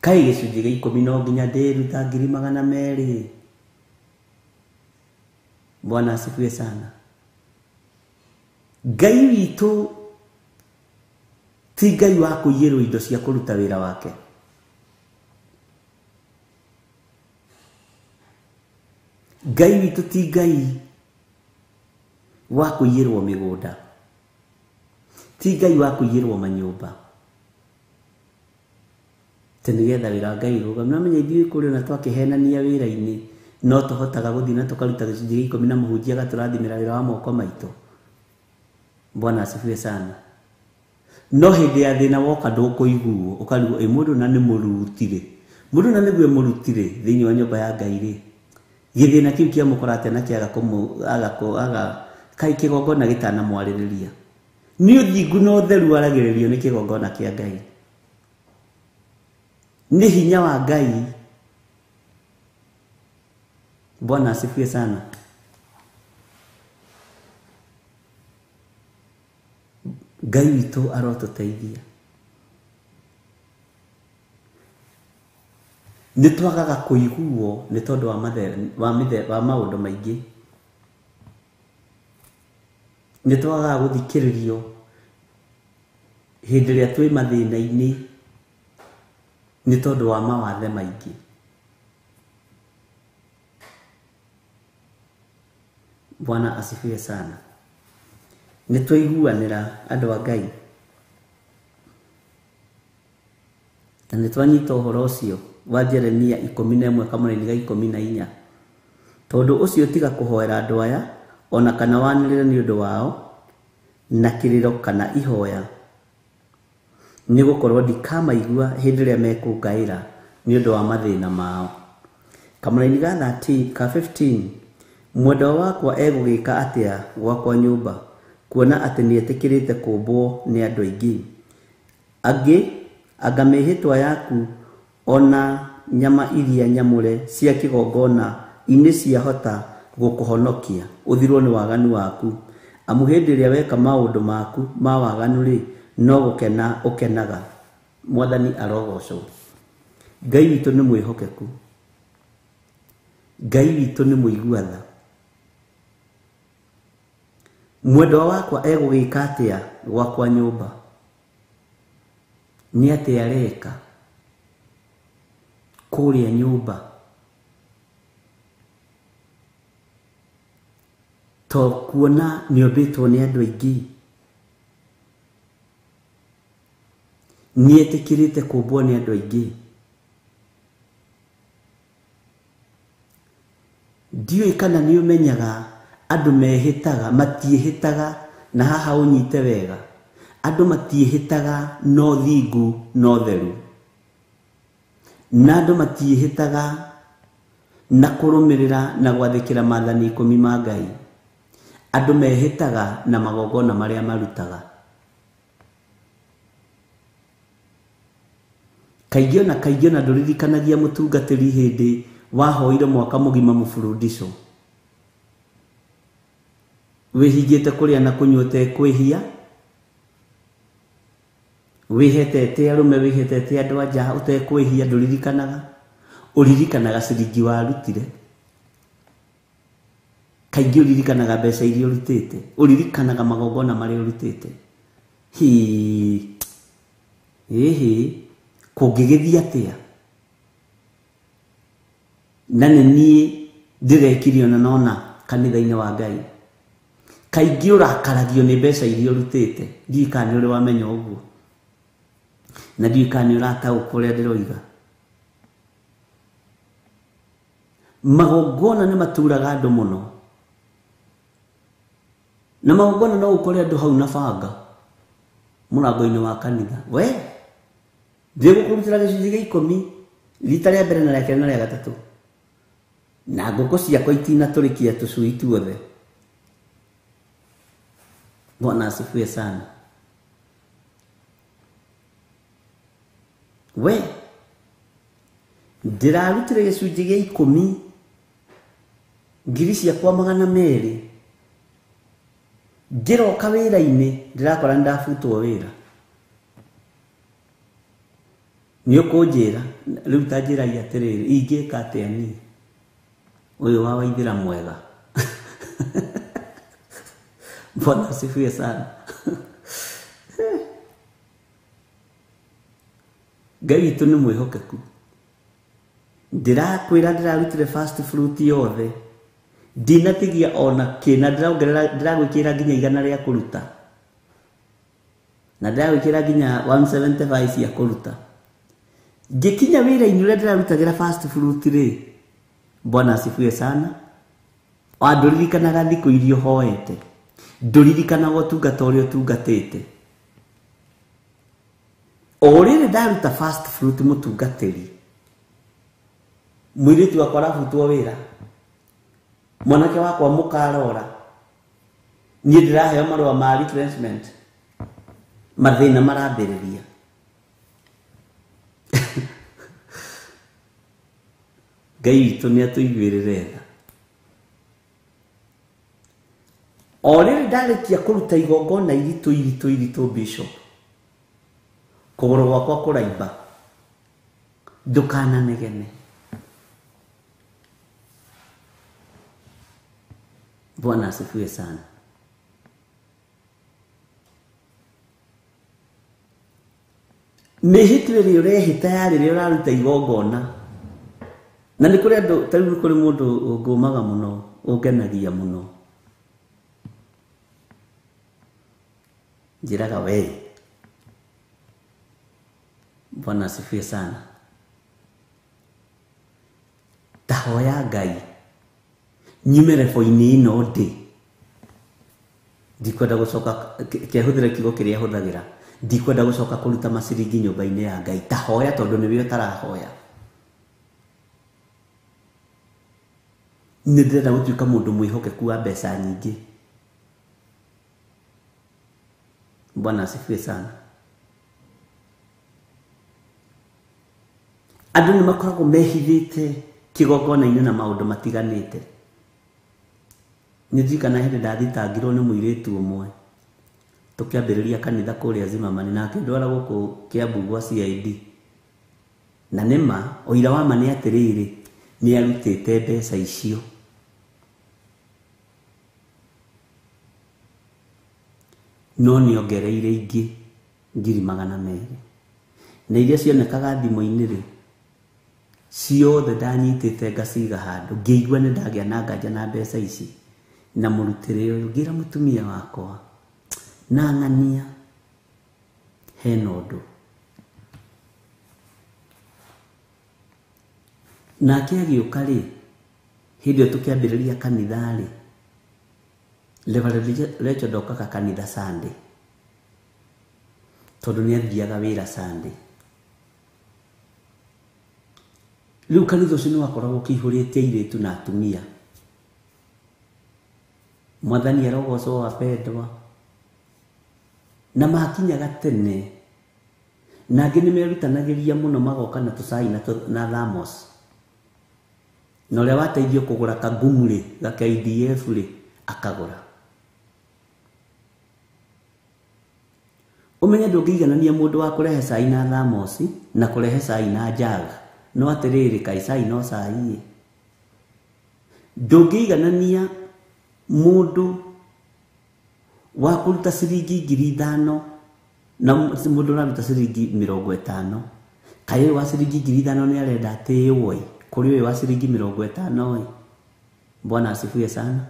C: kaĩ gĩcunjĩ gĩa ikũmi no nginya ndĩruta 200,000. Bwana asifiwe sana. Ngai witũ ti Ngai wa kũiyĩrwo indo cia kũruta wĩra wake. Ngai witũ ti Ngai wa kũiyĩrwo mĩgũnda, ti Ngai wa kũiyĩrwo manyũmba atĩ nĩgetha wĩra wa Ngai ũrũgame. No menya ithuĩ kũrĩ ona twakĩhenania wĩra-inĩ no tũhotaga gũthiĩ na tũkaruta gĩcunjĩ gĩa ikũmi na mũhunjia agatũrathimĩra wĩra wa moko maitũ. Bwana asifiwe sana. No hĩndĩ ya thĩna woka ndũkũiguo, ũkarigwo ĩ mũndũ na nĩ mũrutire, mũndũ na nĩguo mũrutire thĩinĩ wa nyũmba ya Ngai rĩ, gĩthĩna kĩu kĩamũkora atĩa na kĩaga aga kaĩ kĩgongona gĩtanamwarĩrĩria. Nĩ ũthingu na ũtheru waragĩrĩrio nĩ kĩgongona kĩa Ngai. Nĩ hinya wa Ngai. Bwana asifiwe sana. Ngai witũ arotũteithia. Nĩ twagaga kũiguo nĩ tondũ wa maũndũ maingĩ. Nĩ twagaga gũthikĩrĩrio hĩndĩ ĩrĩa twĩ mathĩna-inĩ nĩ tondũ wa mawathe maingĩ. Bwana asifiwe sana. Nĩ twaiguanĩra andũ a Ngai na nĩ twanyita ũhoro ũcio wa Jeremia 11:14. Tondũ ũcio tiga kũhoera andũ aya ona kana wanĩrĩre nĩ ũndũ wao na kĩrĩro kana ihoya, nĩ gũkorwo ndikamaigua hĩndĩ ĩrĩa mekũngaĩra nĩ ũndũ wa mathĩna mao. Kamũraini ga 13 ka 15 mwendwa wakwa egũgĩka atĩa gwakwa nyũmba kuona atĩ nĩetĩkĩrĩte kũmbwo nĩ andũ aingĩ. Angĩ anga mĩhĩtwa yaku ona nyama iria nyamũre cia kĩgongona inĩ ciahota gũkũhonokia ũthirwo nĩ waganu waku. Amu hĩndĩ ĩrĩa weka maũndũ maku ma waganu rĩ, no gũkena ũkenaga. Mwathani arogocwo. Ngai witũ nĩ mwĩhokeku. Ngai witũ nĩ mũigua tha. Mwendwa wakwa egũgĩka atĩa gwakwa nyũmba? Nĩ atĩa areka? Kũrĩa nyũmba to kuona nĩombĩtwo nĩ andũ aingĩ nĩetĩkĩrĩte kũmbwo nĩ andũ aingĩ ndiũĩ kana nĩũmenyaga andũ mehĩtaga matiĩhĩtaga na haha ũnyite wega andũ matiĩhĩtaga no thingu no theru na andũ matiĩhĩtaga na kũrũmĩrĩra na gwathĩkĩra maathani 10 ma Ngai andũ mehĩtaga na magongona marĩa marutaga kaingĩ ona kaingĩ ona ndũririkanagia mũtungatĩri hĩndĩ wahoire mwaka mũgima mũburudisho wĩhingĩte kũrĩa na kũnyua ũtekwĩhia wĩhetete arũme wĩhetete andũ a nja ũtekwĩhia ndũririkanaga ũririkanaga ciringi warutire kaingĩ ũririkanaga mbeca iria ũrutĩte ũririkanaga magongona marĩa ũrutĩte hi ĩhĩ kũngĩgĩthiĩ atĩa na nĩ niĩ ndĩrekire ona nona kanitha-inĩ wa Ngai kaingĩ ũrakaragio nĩ mbeca iria ũrutĩte ndiũĩ kana nĩ ũrĩ wamenya ũguo na ndiũĩ kana nĩ ũrataũkwo ũrĩa ndĩroiga magongona nĩ maturaga andũ mũno na magongona no ũkore andũ hau na banga mũrango-inĩ wa kanitha we ndĩgũkũrutĩra gĩcunjĩ gĩa 10 rita rĩa mbere na rĩa kerĩ na rĩa gatatũ na ngũkũ ciakwa itinatũrĩkia tũcui tuothe. Bwana asifiwe sana. We ndĩrarutire gĩcunjĩ gĩa 10 ngiri ciakwa 200 ngĩroka wĩra-inĩ ndĩrakora nĩndabutwo wĩra nĩ ũkũnjĩra rĩu ta njĩrai atĩrĩrĩ ingĩka atĩa niĩ ũyũ wa Waithĩra mwega. Bwana asifiwe sana. Ngai witũ nĩ mwĩhokeku ndĩrakwĩra ndĩrarutire first fruit yothe ndinatigia ona kĩ na ndĩrongerera ndĩragwĩkĩra nginya 100 rĩa kũruta na ndĩragwĩkĩra nginya 175 cia kũruta ngĩkinya wĩra-inĩ ũrĩa ndĩrarutagĩra first fruit rĩ Bwana asifiwe sana ndũririkanaga thikũ iria ũhoete ndũririkanaga ũtungata ũrĩa ũtungatĩte o rĩrĩ ndaruta first fruit mũtungatĩri mũirĩtu wakwa arabutwo wĩra mwanake wakwa mũkarora niĩ ndĩraheo marũa ma retrenchment mathĩna marambĩrĩria Ngai witũ nĩ atũiguĩrĩre tha o rĩrĩ ndarĩkia kũruta igongona iritũ iritũ iritũ bishop kũgũrũ gwakwa kũraimba ndũkananegene Bwana asifiwe sana. Mĩhĩtwa ĩrĩa ũrehĩta ya rĩrĩa ũraruta igongona na nĩ kũrĩ andũ ta rĩu kũrĩ mũndũ ũngũmaga mũno ũngenagia mũno njĩraga we Bwana asifiwe sana ta hoya Ngai nyume rebo-inĩ ĩno ndĩ ndikwenda gũcoka kehũthĩre kiugo kĩrĩa hũthagĩra ndikwenda gũcoka kũruta maciringi nyũmba-inĩ ya Ngai ta hoya tondũ nĩwe ũtarahoya nĩ ndĩrenda gũtuĩka mũndũ mwĩhokeku wa mbeca nyingĩ Bwana asifiwe sana andũ nĩ makoragwo mehithĩte kĩgongona-inĩ na maũndũ matiganĩte nĩ ndirikana hĩndĩ ndathitangirwo nĩ mũirĩtu ũmwe tũkĩambĩrĩria kanitha kũrĩa Zimmerman na akĩndwara gũkũ Kiambu gwa CID na nĩma ũira wa ma nĩ atĩrĩrĩ nĩ arutĩte mbeca icio no nĩongereire ingĩ 200 na iria cionekaga thimũ-inĩ rĩ Ciothe ndanyitĩte ngaciga handũ ngĩigua nĩ ndagĩa na nganja na mbeca ici na mũrutĩre ũyũ ngĩra mũtumia wakwa na ng'ania hena ũndũ. Nake agĩũka rĩ, hĩndĩ ĩyo tũkĩambĩrĩria kanitha rĩ, Reverend Rachel ndokaga kanitha Sunday tondũ nĩ athiaga wĩra Sunday. Rĩu kanitha ũcio nĩ wakoragwo ũkĩihũrĩte airĩtu na atumia. Mwathani arogocwo wapendwa. Na makinyaga tene na angĩ nĩ merutanagĩria mũno magoka na tũcai na thamos. Na ũrĩa wateithio kũgũra kagumu rĩ, ga KDF rĩ, akagũra. Ũmenye ndũngĩiganania mũndũ wa kũrehe cai na thamosi na kũrehe cai na njag. No atĩrĩrĩ, kaĩ cai no cai ĩ. Ndũngĩiganania mũndũ wa kũruta ciringi 5,000 na mũndũ ũraruta ciringi 50. Kaĩ ũyũ wa ciringi 5,000 nĩ arenda atĩĩwo ĩ, kũrĩ ũyũ wa ciringi 50 ĩ. Bwana asifiwe sana.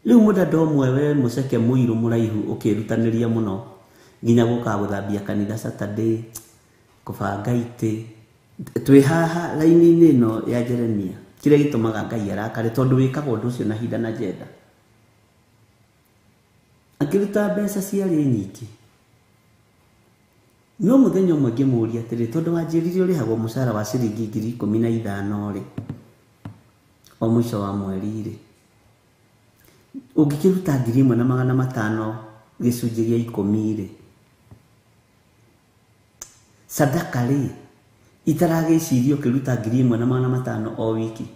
C: Rĩu mũdada ũmwe we mũceke mũirũ mũraihu ũkĩrutanĩria mũno nginya gũkaga gũthambia kanitha Saturday, kũbanga itĩ. Twĩ haha raini-inĩ ĩno ya Jeremia, kĩrĩa gĩtũmaga Ngai arakare tondũ wĩkaga ũndũ ũcio na hinda na njenda. Akĩruta mbeca ciarĩ nyingĩ. No mũthenya ũmwe ngĩmũũria atĩrĩ, tondũ wanjĩrire ũrĩhagwo mũcara wa ciringi 15,000 rĩ, o mũico wa mweri rĩ, ũngĩkĩruta 1,500 gĩcunjĩ gĩa 10 rĩ, sadaka rĩ, itaragĩciria ũkĩruta 1,500 o wiki,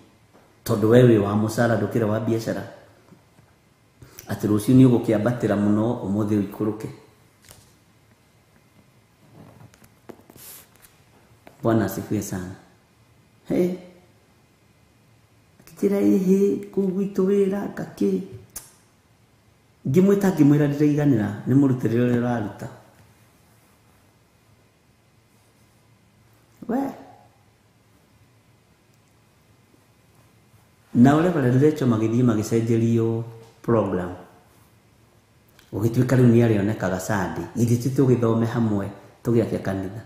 C: tondũ we wĩ wa mũcara ndũkĩrĩ wa biacara, atĩ rũciũ nĩ ũgũkĩambatĩra mũno ũmũthĩ ũikũrũke. Bwana asifiwe sana. Hey, akĩnjĩra ĩhĩ kũu gwitũ wĩra ngakĩ. Ngĩmwĩta ngĩmwĩra ndĩraiganĩra nĩ mũrutĩre ũrĩa ũraruta. We na Reverend Rachel magĩthiĩ magĩcenjerio program, gũgĩtuĩka rĩu nĩ arĩonekaga Sunday, githĩ ti tũgĩthome hamwe tũgĩake kanitha.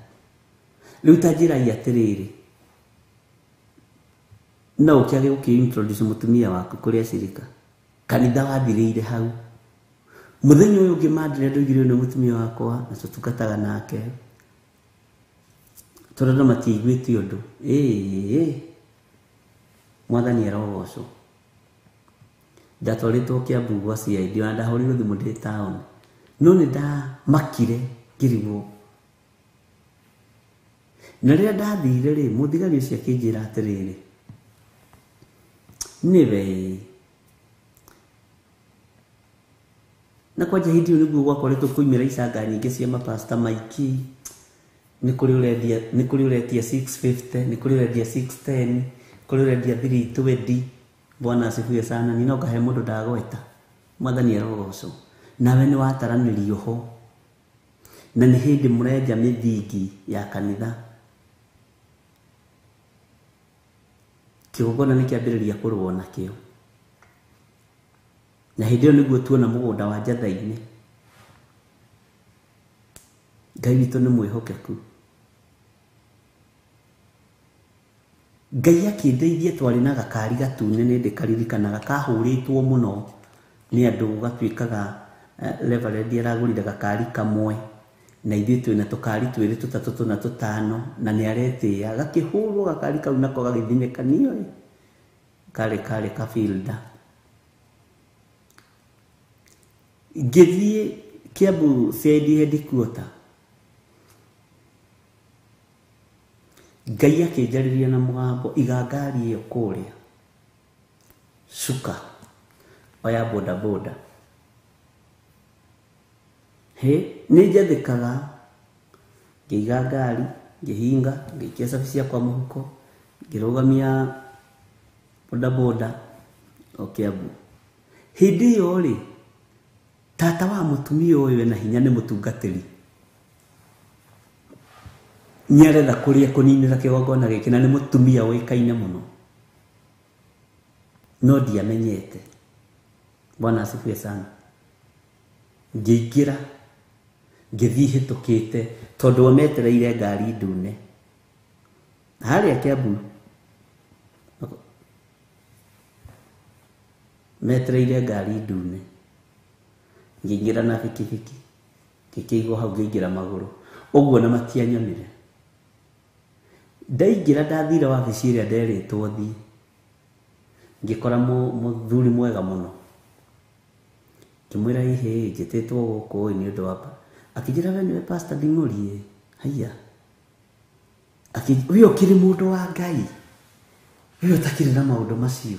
C: Rĩu ta njĩrai atĩrĩrĩ, no ũkĩage gũkĩ-introduce mũtumia waku kũrĩ acirika. Kanitha wathirĩire hau. Mũthenya ũyũ ũngĩ mandĩre ndoigire ũyũ nĩ mũtumia wakwa na tũtungataga nake, tondũ andũ matiaiguĩte ũndũ. Ĩĩ, Mwathani arogocwo. Ndatwarĩtwo Kiambu gwa CID, ona ndahũrirwo thimũ ndĩ taũni, no nĩ ndamakire ngĩrigwo. Na rĩrĩa ndathire rĩ, mũthigari ũcio akĩnjĩra atĩrĩrĩ, nĩwe ĩ. Na kwanja hĩndĩ ĩyo nĩguo gwakoretwo kũimĩra icanga nyingĩ cia mapasta maingĩ. Nĩ kũrĩ ũrendia, nĩ kũrĩ ũretia 650, nĩ kũrĩ ũrendia 610, kũrĩ ũrendia 320. Bwana asifiwe sana. Ni no ngahe mũndũ ndagweta. Mwathani arogocwo. Nawe nĩ wataranĩrio ho. Na nĩ hĩndĩ mũrenja mĩthingi ya kanitha. Kĩgongona nĩ kĩambĩrĩria kũrũo nakĩo. Na hĩndĩ ĩyo nĩguo tuona mũgũnda wa Njatha-inĩ. Ngai witũ nĩ mwĩhokeku. Ngai akĩndeithia twarĩ na gakari gatune nĩ ndĩkaririkanaga kahũrĩtwo mũno nĩ andũ gatuĩkaga Reverend aragũrire gakari kamwe na ithuĩ twĩna tũkari twĩrĩ tũtatũ tũna tũtano na nĩ aretĩĩa gakĩhũrwo gakari kau nako gagĩthinĩkanio ĩ karĩ karĩ kabilda. Ngĩthiĩ Kiambu CID headquarter, Ngai akĩnjarĩria na mũgambo, iga ngari ĩyo kũrĩa, cuka, oya boda boda. He, nĩ njathĩkaga, ngĩiga ngari, ngĩhinga, ngĩikia cabi ciakwa mũhuko, ngĩrũgamia boda boda o Kiambu. Hĩndĩ ĩyo rĩ, tata wa mũtumia ũyũ ena hinya nĩ mũtungatĩri. Nĩaretha kũrĩa kũninĩra kĩgongona gĩkĩ na nĩ mũtumia ũĩkaine mũno. No ndiamenyete. Bwana asifiwe sana. Ngĩingĩra ngĩthiĩ hĩtũkĩte tondũ we metereire ngari ndune. Harĩa Kiambu metereire ngari ndune. Ngĩingĩra na bikibiki ngĩkĩigwo hau ngĩingĩra magũrũ ũguo na matianyonire. Ndaingĩra ndathire wabici ĩrĩa nderĩtwo thiĩ, ngĩkora mũthuri mwega mũno. Ngĩmwĩra ihĩ njĩtĩtwo gũkũ ĩ nĩ ũndũ wa akĩnjĩra we nĩwe Pastor Nding'ũri ĩ haiya. We ũkĩrĩ mũndũ wa Ngai, we ũtakĩrĩ na maũndũ macio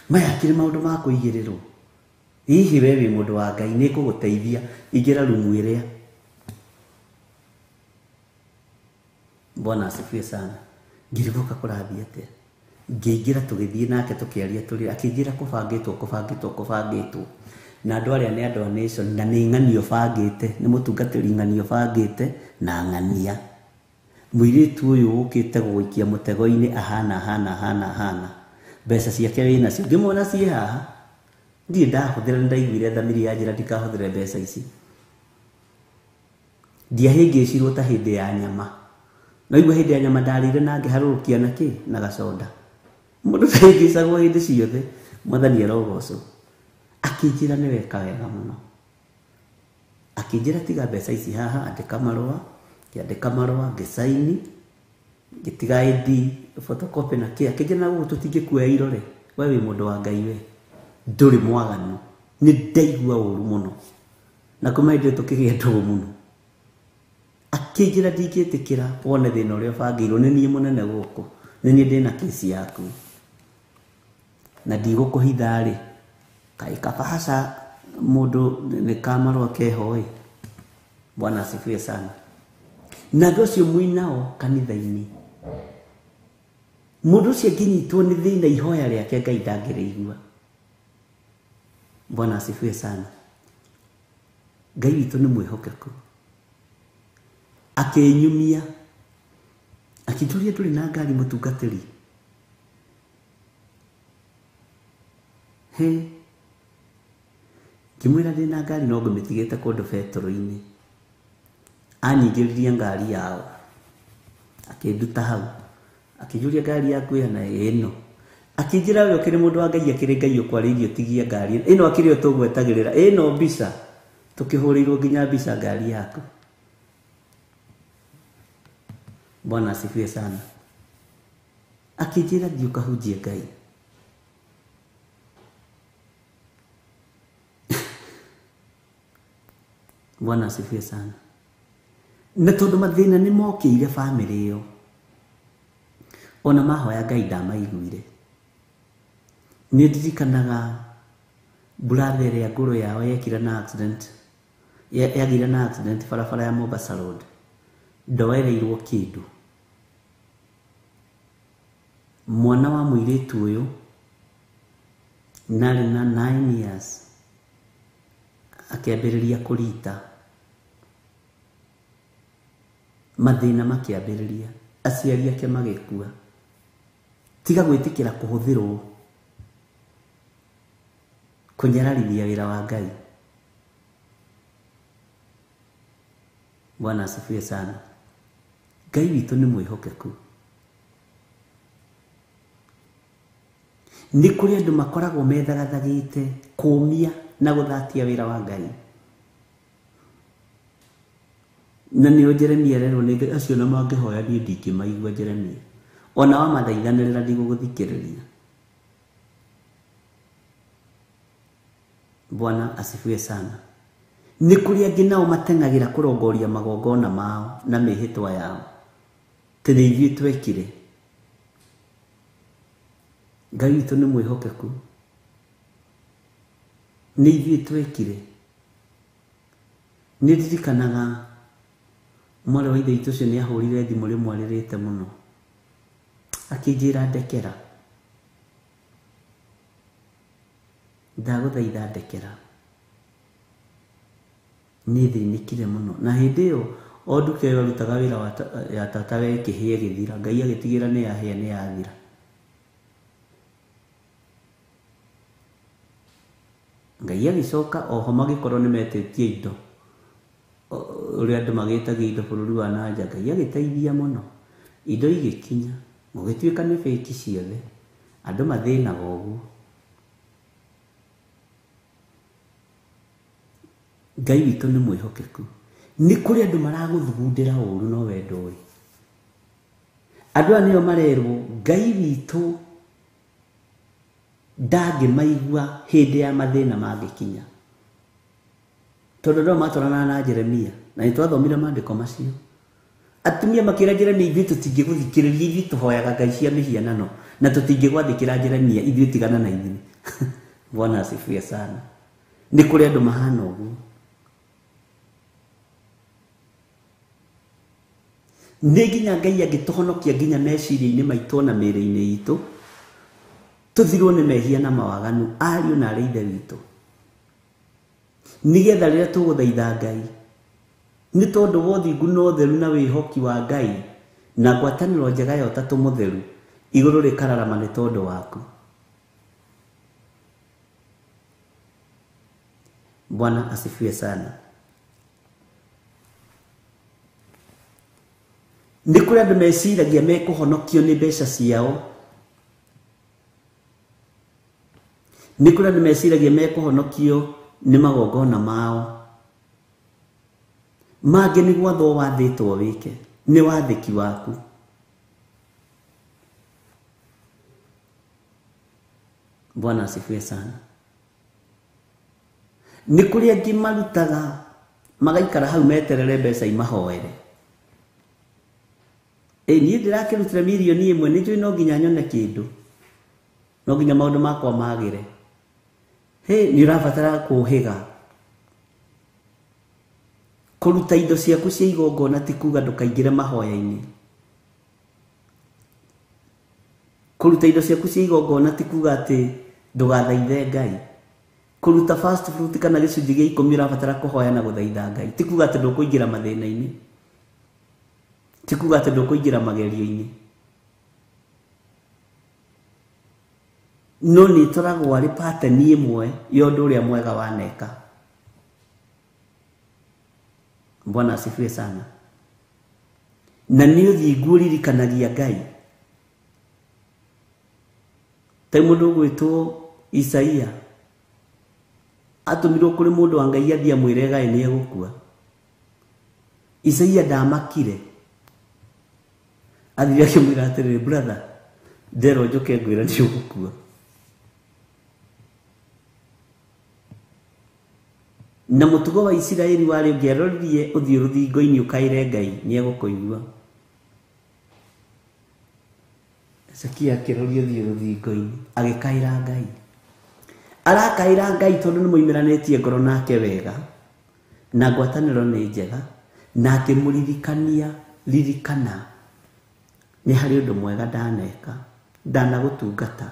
C: maya akĩrĩ maũndũ ma kũigĩrĩrwo. Hihi we wĩ mũndũ wa Ngai nĩ ngũgũteithia, ingĩra rumu ĩrĩa. Bwana asifiwe sana. Ngĩrigũka kũrathiĩ atĩa. Ngĩingĩra tũgĩthiĩ nake tũkĩaria tũrĩ, akĩnjĩra kũbangĩtwo kũbangĩtwo kũbangĩtwo. Na andũ arĩa nĩ andũ a Nation na nĩ ng'ania ũbangĩte, nĩ mũtungatĩri ng'ania ũbangĩte na ng'ania. Mũirĩtu ũyũ ũkĩte gũgũikia mũtego-inĩ ahana ahana ahana ahana. Mbeca ciake wĩnacio. Ngĩmuona ciĩ haha. Ndirĩ ndahũthĩra, nĩ ndaiguire thamiri ya njĩra ndikahũthĩre mbeca ici. Ndiahĩngĩcirwo ta hĩndĩ ya nyama. Na igua hĩndĩ ya nyama ndarĩire na ngĩharũrũkia na kĩ na gaconda. Mũndũ ndahĩngĩcagwo hĩndĩ ciothe. Mwathani arogocwo. Akĩnjĩra nĩ weka wega mũno. Akĩnjĩra tiga mbeca ici haha, andĩka marũa, ngĩandĩka marũa, ngĩcaini, ngĩtiga ID, photocopy na kĩ. Akĩnjĩra na gũkũ tũtingĩkuoya irore, we wĩ mũndũ wa Ngai we. Ndũrĩ mwaganu. Nĩ ndaigua ũru mũno. Na kuma hĩndĩ ĩyo tũkĩgĩa ndũgũ mũno. Akĩnjĩra ndingĩtĩkĩra wone thĩna ũrĩa ũbangĩirwo, nĩ niĩ mũnene gũkũ, nĩ niĩ ndĩna kesi yaku. Na ndigũkũhitha rĩ, kaĩ kabahaca mũndũ nĩ kamarũa keho ĩ. Bwana asifiwe sana. Na andũ acio mwĩnao kanitha-inĩ, mũndũ ũcio angĩnyitwo nĩ thĩna ihoya rĩake Ngai ndangĩrĩigua. Bwana asifiwe sana. Ngai witũ nĩ mwĩhokeku. Akĩnyumia akĩnjũria ndũrĩ na ngari mũtungatĩri. He, ngĩmwĩra ndĩ na ngari no ngũmĩtigĩte kũndũ betũrũ-inĩ. Anyingĩririe ngari yao akĩnduta hau, akĩnjũria ngari yaku ĩhana ĩno. Akĩnjĩra we ũkĩrĩ mũndũ wa Ngai, akĩrĩ Ngai ũkwarĩirie ũtigie ngari ĩno, akĩrĩ yo tũgwetagĩrĩra ĩno mbica, tũkĩhũrĩirwo nginya mbica ngari yaku. Bwana asifiwe sana. Akĩnjĩra thiĩ ũkahunjie Ngai. Bwana asifiwe sana. Na tondũ mathĩna nĩ mokĩire bamĩrĩ ĩyo, ona mahoya Ngai ndamaiguire. Nĩ ndirikanaga brother ĩrĩa ngũrũ yao yekire na accident, yagĩire na accident barabara ya Mombasa Road. Ndoereirwo kĩndũ. Mwana wa mũirĩtu ũyũ narĩ na 9 years akĩambĩrĩria kũrita. Mathĩna makĩambĩrĩria, aciari ake magĩkua. Tiga gwĩtĩkĩra kũhũthĩrwo kũnyararithia wĩra wa Ngai. Bwana asifiwe sana. Ngai witũ nĩ mwĩhokeku. Nĩ kũrĩ andũ makoragwo methagathagĩte kũũmia na gũthatia wĩra wa Ngai. Na nĩo Jeremia ererwo nĩ Ngai, acio na mangĩhoya niĩ ndingĩmaigua Jeremia. Ona wamathaithanĩrĩra ndigũgũthikĩrĩria. Bwana asifiwe sana. Nĩ kũrĩ angĩ nao mateng'agĩra kũrongoria magongona mao na mĩhĩtwa yao. Tĩ nĩ ithuĩ twekire. Ngai witũ nĩ mwĩhokeku. Nĩ ithuĩ twekire. Nĩ ndirikanaga mwarĩ wa ithe witũ ũcio nĩ ahũrire thimũ rĩmwe arĩrĩte mũno. Akĩnjĩra ndekera. Ndagũthaitha ndekera. Nĩ thĩnĩkire mũno. Na hĩndĩ ĩyo O nduka ĩyo arutaga wĩra wa ya tatawe ĩkĩhĩa ĩgĩthira. Ngai agĩtigĩra nĩ yahĩa nĩ yathira. Ngai agĩcoka oho magĩkorwo nĩ metĩtie indo, ũrĩa andũ magĩtagia indo bũrũri wa nanja. Ngai agĩteithia mũno, indo igĩkinya, gũgĩtuĩka nĩ fake ciothe. Andũ mathĩnaga ũguo. Ngai witũ nĩ mwĩhokeku. Nĩ kũrĩ andũ maragũthugundĩra ũru no we ndũĩ. Andũ aya nĩo marerwo Ngai witũ ndangĩmaigua hĩndĩ ya mathĩna mangĩkinya. Tondũ andũ aya matwaranaga na Jeremia, na nĩtwathomire maandĩko macio. Atumia makĩra Jeremia, ithuĩ tũtingĩgũthikĩrĩria, ithuĩ tũhoyaga ngai cia mĩhianano na tũtingĩgwathĩkĩra Jeremia, ithuĩ tigana na ithuĩ. Bwana asifiwe sana. Nĩ kũrĩ andũ mahana ũguo. Nĩ nginya Ngai angĩtũhonokia nginya meciria-inĩ maitũ na mĩĩrĩ-inĩ itũ, tũthirwo nĩ mehia na mawaganu, ariũ na arĩ ithe witũ. Nĩgetha rĩrĩa tũgũthaitha Ngai, nĩ tondũ wa ũthingu na ũtheru na wĩhoki wa Ngai na ngwatanĩro njega ya ũtatũ mũtheru, igũrũ rĩkararama nĩ tondũ waku. Bwana asifiwe sana. Nĩ kũrĩ andũ meciragia mekũhonokio nĩ mbeca ciao. Nĩ kũrĩ andũ meciragia mekũhonokio nĩ magongona mao. Mangĩ nĩ gwathwo wathĩtwo wĩke, nĩ wathĩki waku. Bwana asifiwe sana. Nĩ kũrĩ angĩ marutaga magaikara hau meterere mbeca imahoere. Niĩ ndĩrakĩrutire mirioni ĩmwe, nĩ njũĩ no nginya nyone kĩndũ, no nginya maũndũ makwa magĩre. Hĩ, nĩ ũrabatara kũhĩga. Kũruta indo ciaku cia igongona ti kuga ndũkaingĩre mahoya-inĩ. Kũruta indo ciaku cia igongona ti kuga atĩ ndũgathaithe Ngai. Kũruta first fruit kana gĩcunjĩ gĩa 10 ũrabatara kũhoya na gũthaitha Ngai, ti kuga atĩ ndũkũingĩra mathĩna-inĩ, ti kuga atĩ ndũkũingĩra magerio-inĩ. No nĩ ĩtoragwo arĩ pattern ĩmwe ya ũndũ ũrĩa mwega waneka. Bwana asifiwe sana. Na nĩ ũthingu ũririkanagia Ngai. Ta mũndũ ũgwĩtwo Isaia atũmirwo kũrĩ mũndũ wa Ngai athiĩ amwĩre Ngai nĩ egũkua. Isaia ndamakire, athire akĩmwĩra atĩrĩrĩ, brother, nderwo njũke ngwĩra nĩ ũgũkua. Na mũtugo wa Isiraeli warĩ ũngĩaroririe ũthiũ rũthingo-inĩ ũkaĩre Ngai nĩ egũkũigua. Hezekia akĩroria ũthiũ rũthingo-inĩ agĩkaĩra Ngai. Arakaĩra Ngai tondũ nĩ moimĩranĩtie ngoro nake wega na ngwatanĩro nĩ njega, na akĩmũririkania, ririkana nĩ harĩ ũndũ mwega ndaneka, ndanagũtungata.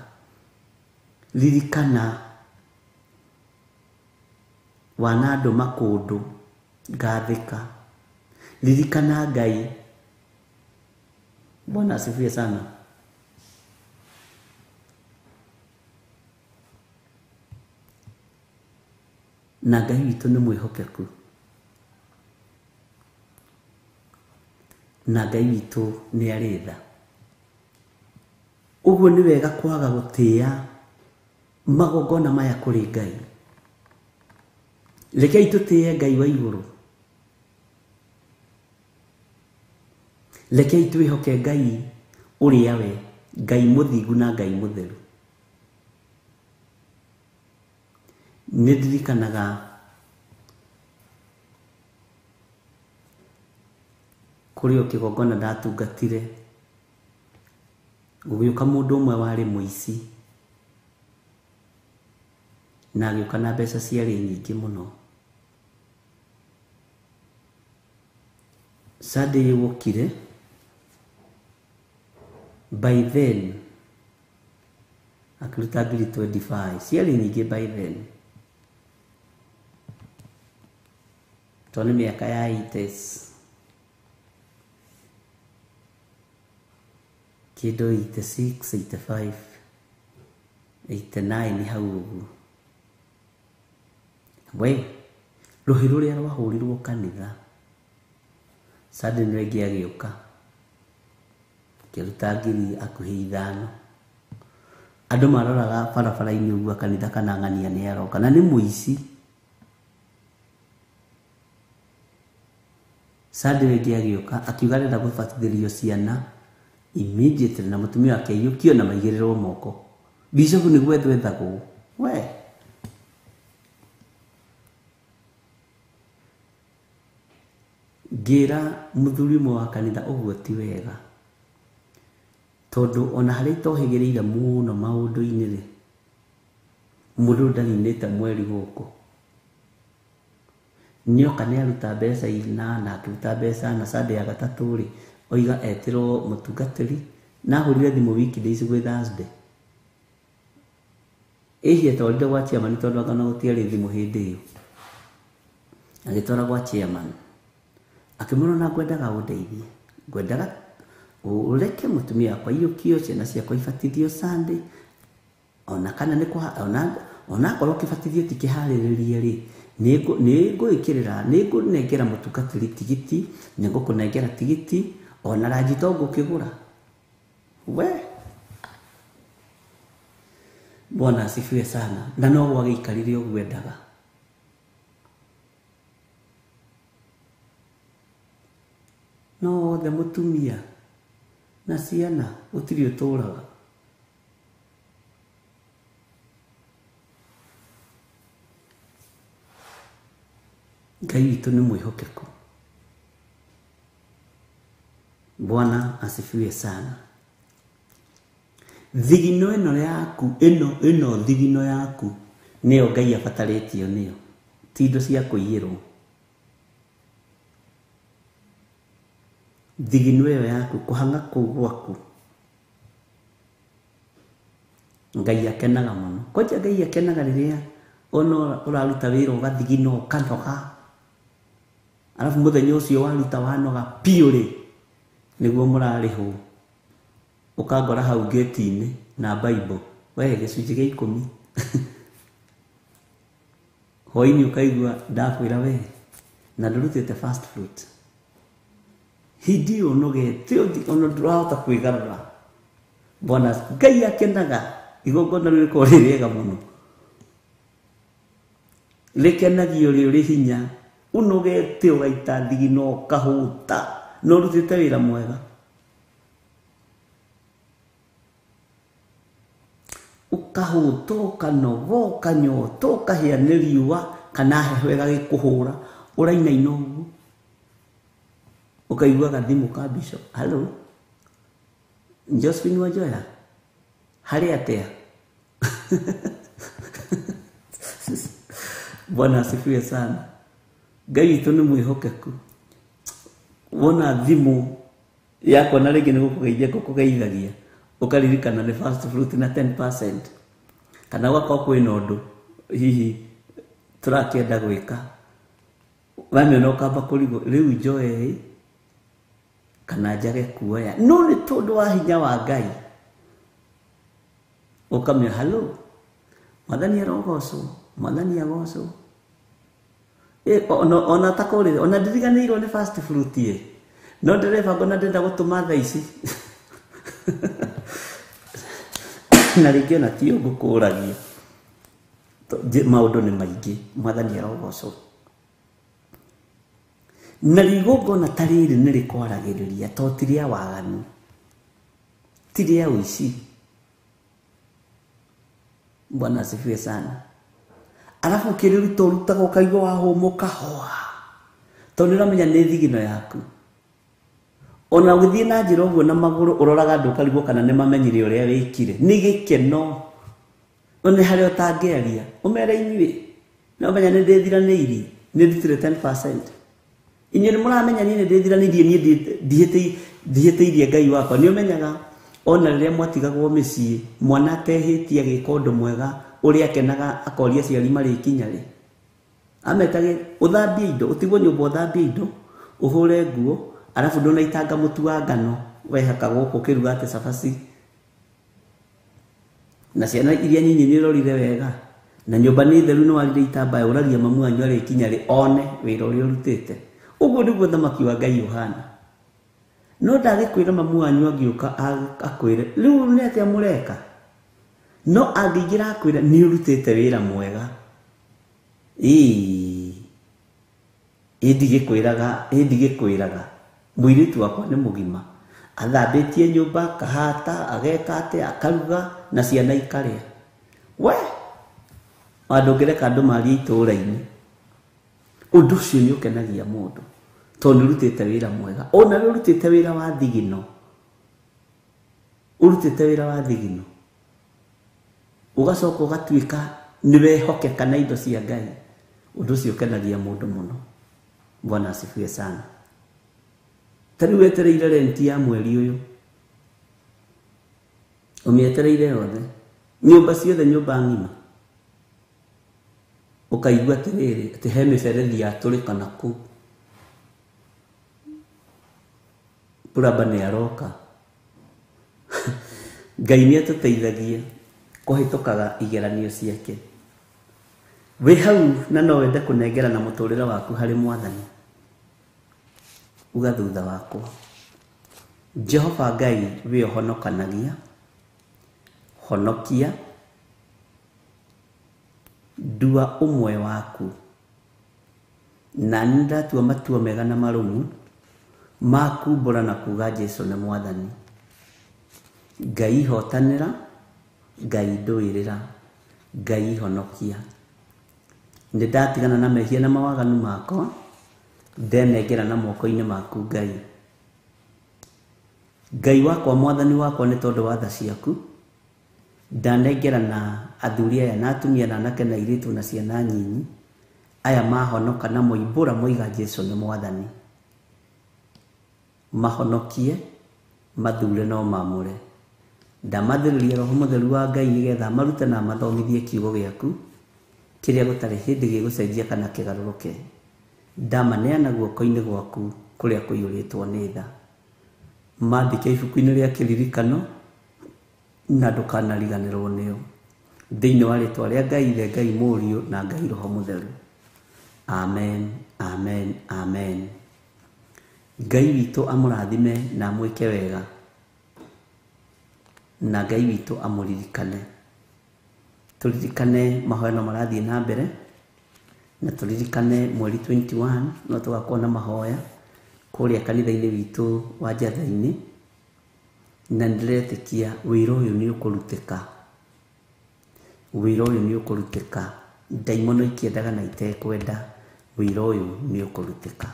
C: Ririkana wanandũma kũndũ ngathĩka. Ririkana Ngai. Bwana asifiwe sana. Na Ngai witũ nĩ mwĩhokeku. Na Ngai witũ nĩ arĩ tha. Ũguo nĩ wega kwaga gũtĩĩa magongona maya kũrĩ Ngai. Rekei tũtĩĩe Ngai wa igũrũ. Rekei twĩhoke Ngai ũrĩa we, Ngai mũthingu na Ngai mũtheru. Nĩ ndirikanaga kũrĩ o kĩgongona ndatungatire, gũgĩũka mũndũ ũmwe warĩ mũici, na agĩũka na mbeca ciarĩ nyingĩ mũno. Sunday wokire, by then akĩruta ngiri 25, ciarĩ nyingĩ by then, tondũ nĩ mĩaka ya 80s. Kĩndũ 86, 85, 89 hau ũguo. We rũhĩ rũrĩa rwahũrirwo kanitha suddenly rĩngĩ agĩũka akĩruta ngiri hakuhĩ 5. Andũ maroraga barabara-inĩ ũguo kanitha kana ng'ania nĩ aroka na nĩ mũici. Suddenly rĩngĩ agĩũka akiuga arenda gũbatithĩrio ciana immediately na mũtumia wake aiyũkio na maigĩrĩrwo moko. Bishop nĩ gwethwo ethagwo. We ngĩra mũthuri ũmwe wa kanitha ũguo ti wega, tondũ ona harĩa itohĩgĩrĩire mũno maũndũ-inĩ rĩ, mũndũ ndaninĩte mweri gũkũ. Nĩoka nĩaruta mbeca 4 na akĩruta mbeca na Sunday ya gatatũ rĩ, oiga etĩrwo mũtungatĩri na ahũrire thimũ weekdays gwĩ Thursday. Ĩhi atwarire gwa chairman tondũ anga ona gũtiarĩ thimũ hĩndĩ ĩyo. Agĩtwara gwa chairman. Akĩmwĩra ona ngwendaga ũndeithie, ngwendaga ũreke mũtumia wakwa aiyũkio, ciana ciakwa ibatithio Sunday, ona kana nĩ kwa ona akorwo kĩbatithio ti kĩharĩrĩrie rĩ, nĩ ngũĩkĩrĩra, nĩ ngũnengera mũtungatĩri tigiti, nĩ ngũkũnengera tigiti, ona ranji to ngũkĩgũra. We Bwana asifiwe sana. Na no gwagĩikarire ũguo endaga. No othe mũtumia na ciana gũtirĩ ũtũraga. Ngai witũ nĩ mwĩhokeku. Bwana asifiwe sana. Thigino ĩno yaku, ĩno thigino yaku nĩyo Ngai abatarĩtio nĩyo, ti indo cia kũiyĩrwo. Thigino ĩyo yaku, kũhang'a kũu gwaku, Ngai akenaga mũno. Kwanja Ngai akenaga rĩrĩa ona ũraruta wĩra ũgathigina ũkanoga, arabu mũthenya ũcio waruta wanoga biũ rĩ, nĩguo mũrarĩhwo. Ũkangora hau gate-inĩ na Bible, we gĩcunjĩ gĩa 10. Hwaĩ-inĩ ũkaigua ndakwĩra we na ndũrutĩte first fruit. Hĩndĩ ĩyo ũnogete ona ndũrahota kwĩgarũra. Bwana Ngai akenaga igongona rĩu rĩkoragwo rĩ rĩega mũno. Rĩkenagio rĩ ũrĩ hinya, ũnogete ũgaita thigino ũkahũta, no ũrutĩte wĩra mwega. Ũkahũta ũkanoga ũkanyota ũkahĩa nĩ riũa kana heho ĩgagĩkũhũra, ũrainaina ũguo. Ũkaigua gathimũ ka bishop, hello, Josephine Wanjoya, harĩ atĩa? Bwana asifiwe sana. Ngai witũ nĩ mwĩhokeku. Wona thimũ yakwa na rĩngĩ nĩ gũkũgeithia ngũkũgeithagia, ũkaririkana nĩ first fruit na 10%. Kana gwakorwo kwĩna ũndũ hihi tũrakĩenda gwĩka, wamĩona ũkamba kũrigwo rĩu njoe ĩ kana njage kuoya, no nĩ tondũ wa hinya wa Ngai ũkamĩoya, hello, Mwathani arogocwo, Mwathani agocwo. Ona takũrĩre, ona ndiriganĩirwo nĩ first fruit ĩ, no ndĩrebanga ona ndĩrenda gũtũma thaa ici. Na rĩngĩ ona ti ũngũkũragia. Maũndũ nĩ maingĩ, Mwathani arogocwo. Na igongona ta rĩrĩ nĩ rĩkwaragĩrĩria to ti rĩa waganu, ti rĩa ũici. Bwana asifiwe sana. Alafu ũkĩrĩruta ũrutaga ũkaigua wahũmũka hoa, tondũ nĩũramenya nĩ thigino yaku. Ona ũgĩthiĩ na njĩra ũguo na magũrũ ũroraga andũ ũkarigwo kana nĩ mamenyire ũrĩa wĩkire. Nĩ gĩkeno. Nĩ harĩa ũtangĩaria, ũmere inyuĩ nĩ ũmenya nĩ ndĩthiranĩirie, nĩ ndutire 10%. Inyuĩ nĩ mũramenya niĩ nĩ ndĩthiranĩirie, niĩ ndihĩtĩirie Ngai wakwa. Nĩ ũmenyaga ona rĩrĩa mwatigagwo mĩciĩ, mwana atehĩtie agĩka ũndũ mwega ũrĩa akenaga akoria aciari marĩkinya rĩ, ametage ũthambie indo, ũtigwo nyũmba ũthambie indo, ũhũre nguo, arabu ndũnaitanga mũtu wa ngano Wehaka gũkũ ũkĩruga atĩ cabaci. Na ciana iria nyinyi nĩ ũrorire wega. Na nyũmba nĩ theru nĩ warire itambaya ũragia mamu wanyu arĩkinya rĩ one wĩra ũrĩa ũrutĩte. Ũguo nĩguo thamaki wa Ngai ũhana. No ndagĩkwĩra mamu wanyu angĩũka akwĩre rĩu nĩ atĩa mũreka. No angĩingĩra akwĩre nĩ ũrutĩte wĩra mwega. Ĩĩ ndigĩkwĩraga mũirĩtu wakwa nĩ mũgima. Athambĩtie nyũmba, akahata, ageka atĩa, akaruga na ciana ikarĩa. We ndũngĩreka andũ marie itũũra-inĩ. Ũndũ ũcio nĩ ũkenagia mũndũ tondũ nĩ ũrutĩte wĩra mwega. Ona we ũrutĩte wĩra wa thigino. Ũrutĩte wĩra wa thigino. Ũgacoka ũgatuĩka nĩ wehokeka na indo cia Ngai. Ũndũ ũcio ũkenagia mũndũ mũno. Bwana asifiwe sana. Ta rĩu wetereire renti ya mweri ũyũ. Ũmĩetereire yothe. Nyũmba ciothe nyũmba ng'ima. Ũkaigua atĩrĩrĩ atĩ he mĩberethi yatũrĩka na kũu. Plumber nĩ aroka. Ngai nĩ atũteithagia kũhĩtũkaga igeranio ciake. Wĩ hau na no wende kũnengerana mũtũrĩre waku harĩ Mwathani. Uga thutha wakwa. Jehova Ngai wĩ ũhonokanagia, honokia, ndua ũmwe waku. Na nĩ ndatua matua mega na marũmu ma kumbũra na kuga Jesũ nĩ Mwathani. Ngai hotanĩra, Ngai ndũĩrĩra, Ngai honokia. Nĩ ndatigana na mehia na mawaganu makwa, ndenengera na moko-inĩ maku Ngai. Ngai wakwa Mwathani wakwa nĩ tondũ wa tha ciaku, ndanengera na athuri aya na atumia na anake na airĩtu na ciana nyinyi, aya mahonoka na moimbũra moiga Jesũ nĩ Mwathani. Mahonokie, mathure no mamũre. Ndamathĩrĩria Roho Mũtheru wa Ngai nĩgetha marute na mathomithie kiugo gĩaku, kĩrĩa gũtarĩ hĩndĩ gĩgũcenjia kana kĩgarũrũke. Ndamaneana guoko-inĩ gwaku kũrĩa kũiyũrĩtwo nĩ tha. Mandĩke ibuku-inĩ rĩa kĩririkano na ndũkanariganĩrwo nĩo. Thĩinĩ wa rĩtwa rĩa Ngai Ithe, Ngai Mũriũ na Ngai Roho Mũtheru. Amen, amen, amen. Ngai witũ amũrathime na amwĩke wega. Na Ngai witũ amũririkane. Tũririkane mahoya no marathiĩ na mbere. Na tũririkane mweri 21 no tũgakorwo na mahoya kũrĩa kanitha-inĩ witũ wa Njatha-inĩ. Na nĩndĩretĩkia wĩra ũyũ nĩ ũkũrutĩka. Wĩra ũyũ nĩ ũkũrutĩka. Ndaimono ikĩendaga na itekwenda, wĩra ũyũ nĩ ũkũrutĩka.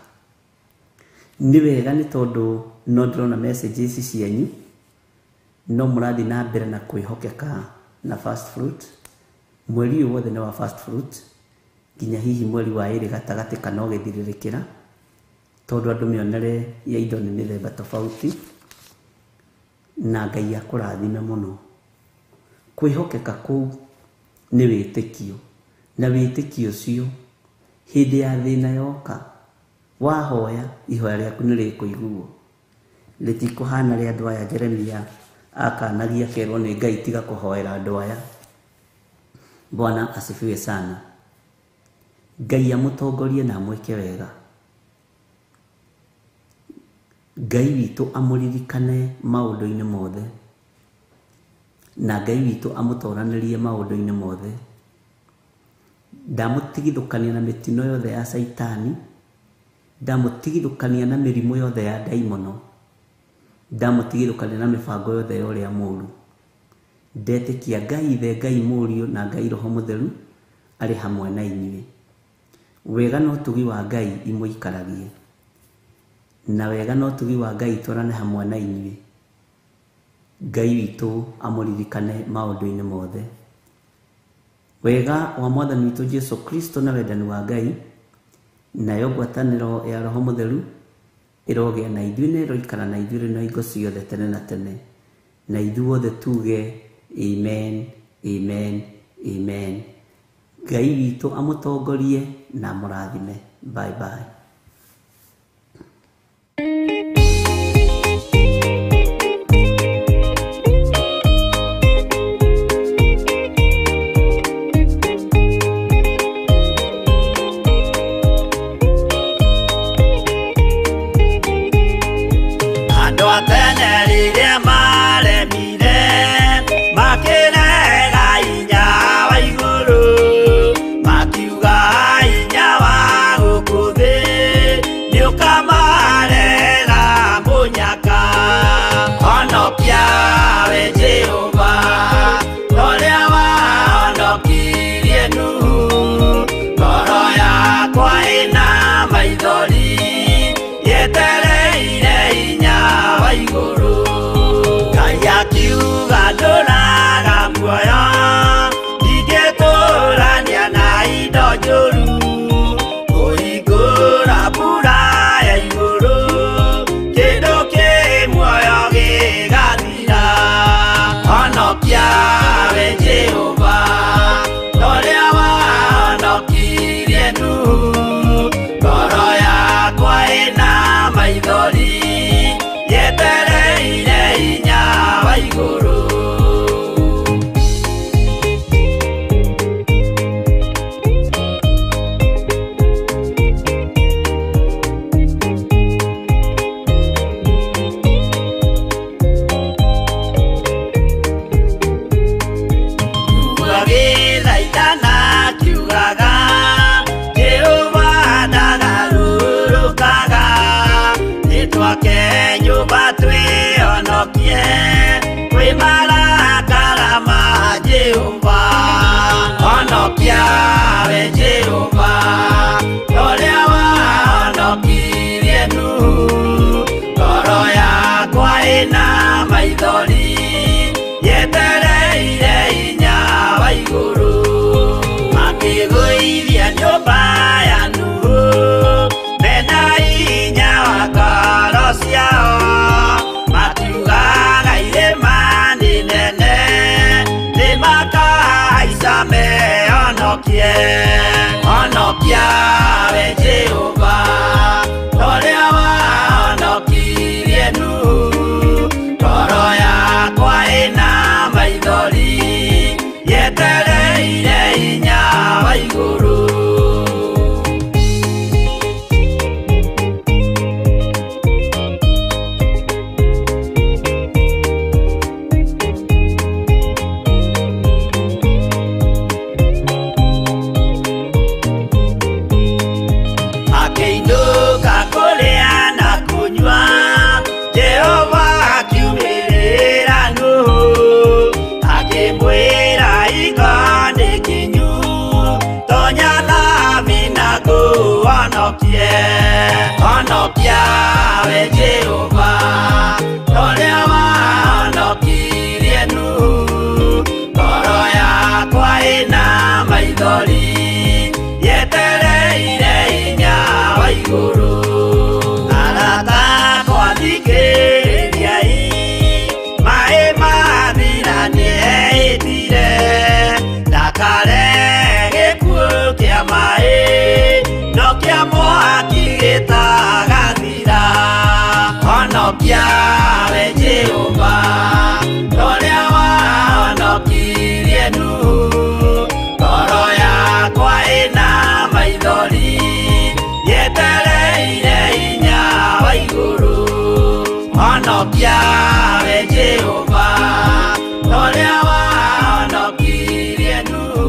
C: Nĩ wega nĩ tondũ no ndĩrona messages cianyu, no mũrathiĩ na mbere na kwĩhokeka na first fruit. Mweri ũyũ wothe nĩ wa first fruit, nginya hihi mweri wa ĩrĩ gatagatĩ kana ũgĩthirĩrĩkĩra, tondũ andũ mĩonere ya indo nĩ mĩthemba tofauti, na Ngai akũrathime mũno. Kwĩhokeka kũu nĩ wĩtĩkio, na wĩtĩkio ũcio hĩndĩ ya thĩna yoka wahoya ihoya rĩaku nĩ rĩkũiguo. Rĩtikũhana rĩa andũ aya Jeremia akanagia akerwo nĩ Ngai tiga kũhoera andũ aya. Bwana asifiwe sana. Ngai amũtongorie na amwĩke wega. Ngai witũ amũririkane maũndũ-inĩ mothe. Na Ngai witũ amũtoranĩrie maũndũ-inĩ mothe. Ndamũtigithũkania na mĩtino yothe ya Caitani. Ndamũtigithũkania na mĩrimũ yothe ya ndaimono. Ndamũtigithũkania na mĩbango yothe ya ũrĩa mũũru. Ndetĩkia Ngai Ithe, Ngai Mũriũ na Ngai Roho Mũtheru arĩ hamwe na inyuĩ. Wega na ũtugi wa Ngai imũikaragie. Na wega na ũtugi wa Ngai itwarane hamwe na inyuĩ. Ngai witũ amũririkane maũndũ-inĩ mothe. Wega wa Mwathani witũ Jesu Kristo na wendani wa Ngai nayo ngwatanĩro ya Roho Mũtheru ĩrogĩa na ithuĩ na ĩroikara na ithuĩ rĩu na hingo ciothe tene na tene. Na ithuothe tuge amen, amen, amen. Ngai witũ amũtongorie na amũrathime. Bye bye.
A: Ũkamarehera mũnyaka. Honokia we Jehova, ũrĩa wahonokirie Nuhu. Ngoro yakwa ĩna maithori, yetereire hinya wa igũrũ. Ngai akiuga ndũraga muoyo, ndingĩtũrania na indo njũru. Kũhingũra mbura ya igũrũ, kĩndũ kĩ muoyo gĩgathira. Honokia we Jehova, ũrĩa wahonokirie Nuhu. Ngoro yakwa ĩna maithori, yetereire hinya wa igũrũ. Agĩthaithana akiugaga, Jehova ndagarũrũkaga. Nĩtwake nyũmba twĩhonokie kwĩ marakara ma Jehova. Honokia we Jehova, ũrĩa wahonokirie Nuhu. Ngoro yakwa ĩna maithori, yetereire hinya wa igũrũ. Makĩgũithia nyũmba ya Nuhu, mena hinya wa ngoro ciao. Makiugaga irĩma nĩ nene, nĩmakahaica mehonokie. Honokia we Jehova, ũrĩa wahonokirie Nuhu. Ngoro yakwa ĩna maithori, yetereire hinya wa igũrũ. Akĩinũka kũrĩa na kũnyua, Jehova akiumĩrĩra Nuhu. Akĩmwĩra hingo nĩ kinyu, tonya thabina ngũhonokie. Honokia we Jehova, ũrĩa wahonokirie Nuhu. Ngoro yakwa ĩna maithori, yetereire hinya wa igũrũ. Arata akwa thikĩrĩriai, maĩ mathira nĩehĩtire. Ndakarehe gĩkuũ kĩa maĩ, no kĩa mwaki gĩtagathira. Honokia we Jehova, ũrĩa wahonokirie Nuhu. Ngoro yakwa ĩna maithori, yetereire hinya wa igũrũ. Honokia we Jehova, ũrĩa wahonokirie Nuhu.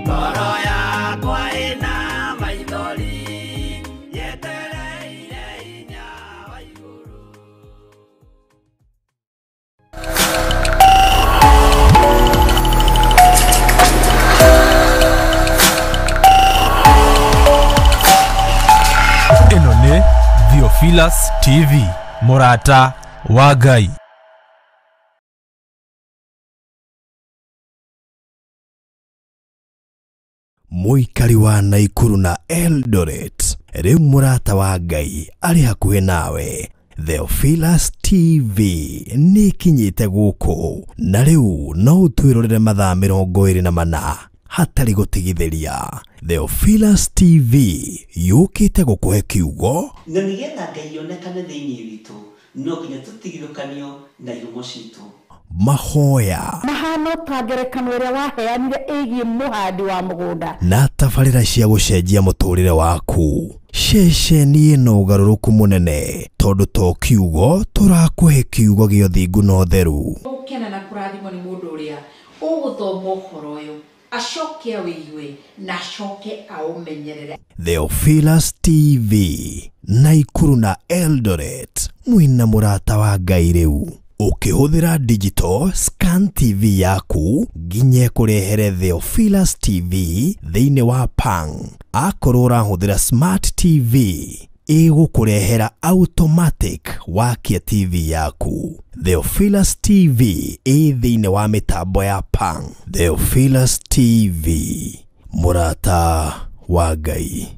A: Ngoro yakwa ĩna maithori, yetereire hinya wa igũrũ.
E: Ĩno nĩ Theophilus TV, mũrata wa Ngai.
B: Mũikari wa Naikuru na Eldoret, rĩu mũrata wa Ngai arĩ hakuhĩ nawe. Theophilus TV nĩ ĩkinyĩte gũkũ na rĩu no ũtwĩrorere mathaa 24 hatarĩ gũtigithĩria. Theophilus TV yũkĩte gũkũhe kiugo
C: Na nĩgetha Ngai onekane thĩinĩ witũ, no nginya tũtigithũkanio na ihumo citũ.
B: mahoya
F: Mahano ta ngerekano ĩrĩa waheanire ĩgiĩ mũhandi wa mũgũnda.
B: Na tabarĩra cia gũcenjia mũtũrĩre waku. Ceceni ĩno ũgarũrũku mũnene tondũ to kiugo tũrakũhe kiugo gĩa ũthingu na ũtheru.
G: Gũkena na kũrathimwo nĩ mũndũ ũrĩa ũgũthoma ũhoro ũyũ
F: Acoke awĩigue na acoke aũmenyerere.
B: Theophilus TV, Naikuru na Eldoret, mwĩna mũrata wa Ngai rĩu. Ũkĩhũthĩra digital scan TV yaku nginya ĩkũrehere Theophilus TV thĩinĩ wa Pang. Akorwo ũrahũthĩra smart TV ĩgũkũrehera automatic wakia TV yaku. Theophilus TV ĩ thĩinĩ wa mĩtambo ya Pang. Theophilus TV, mũrata wa Ngai.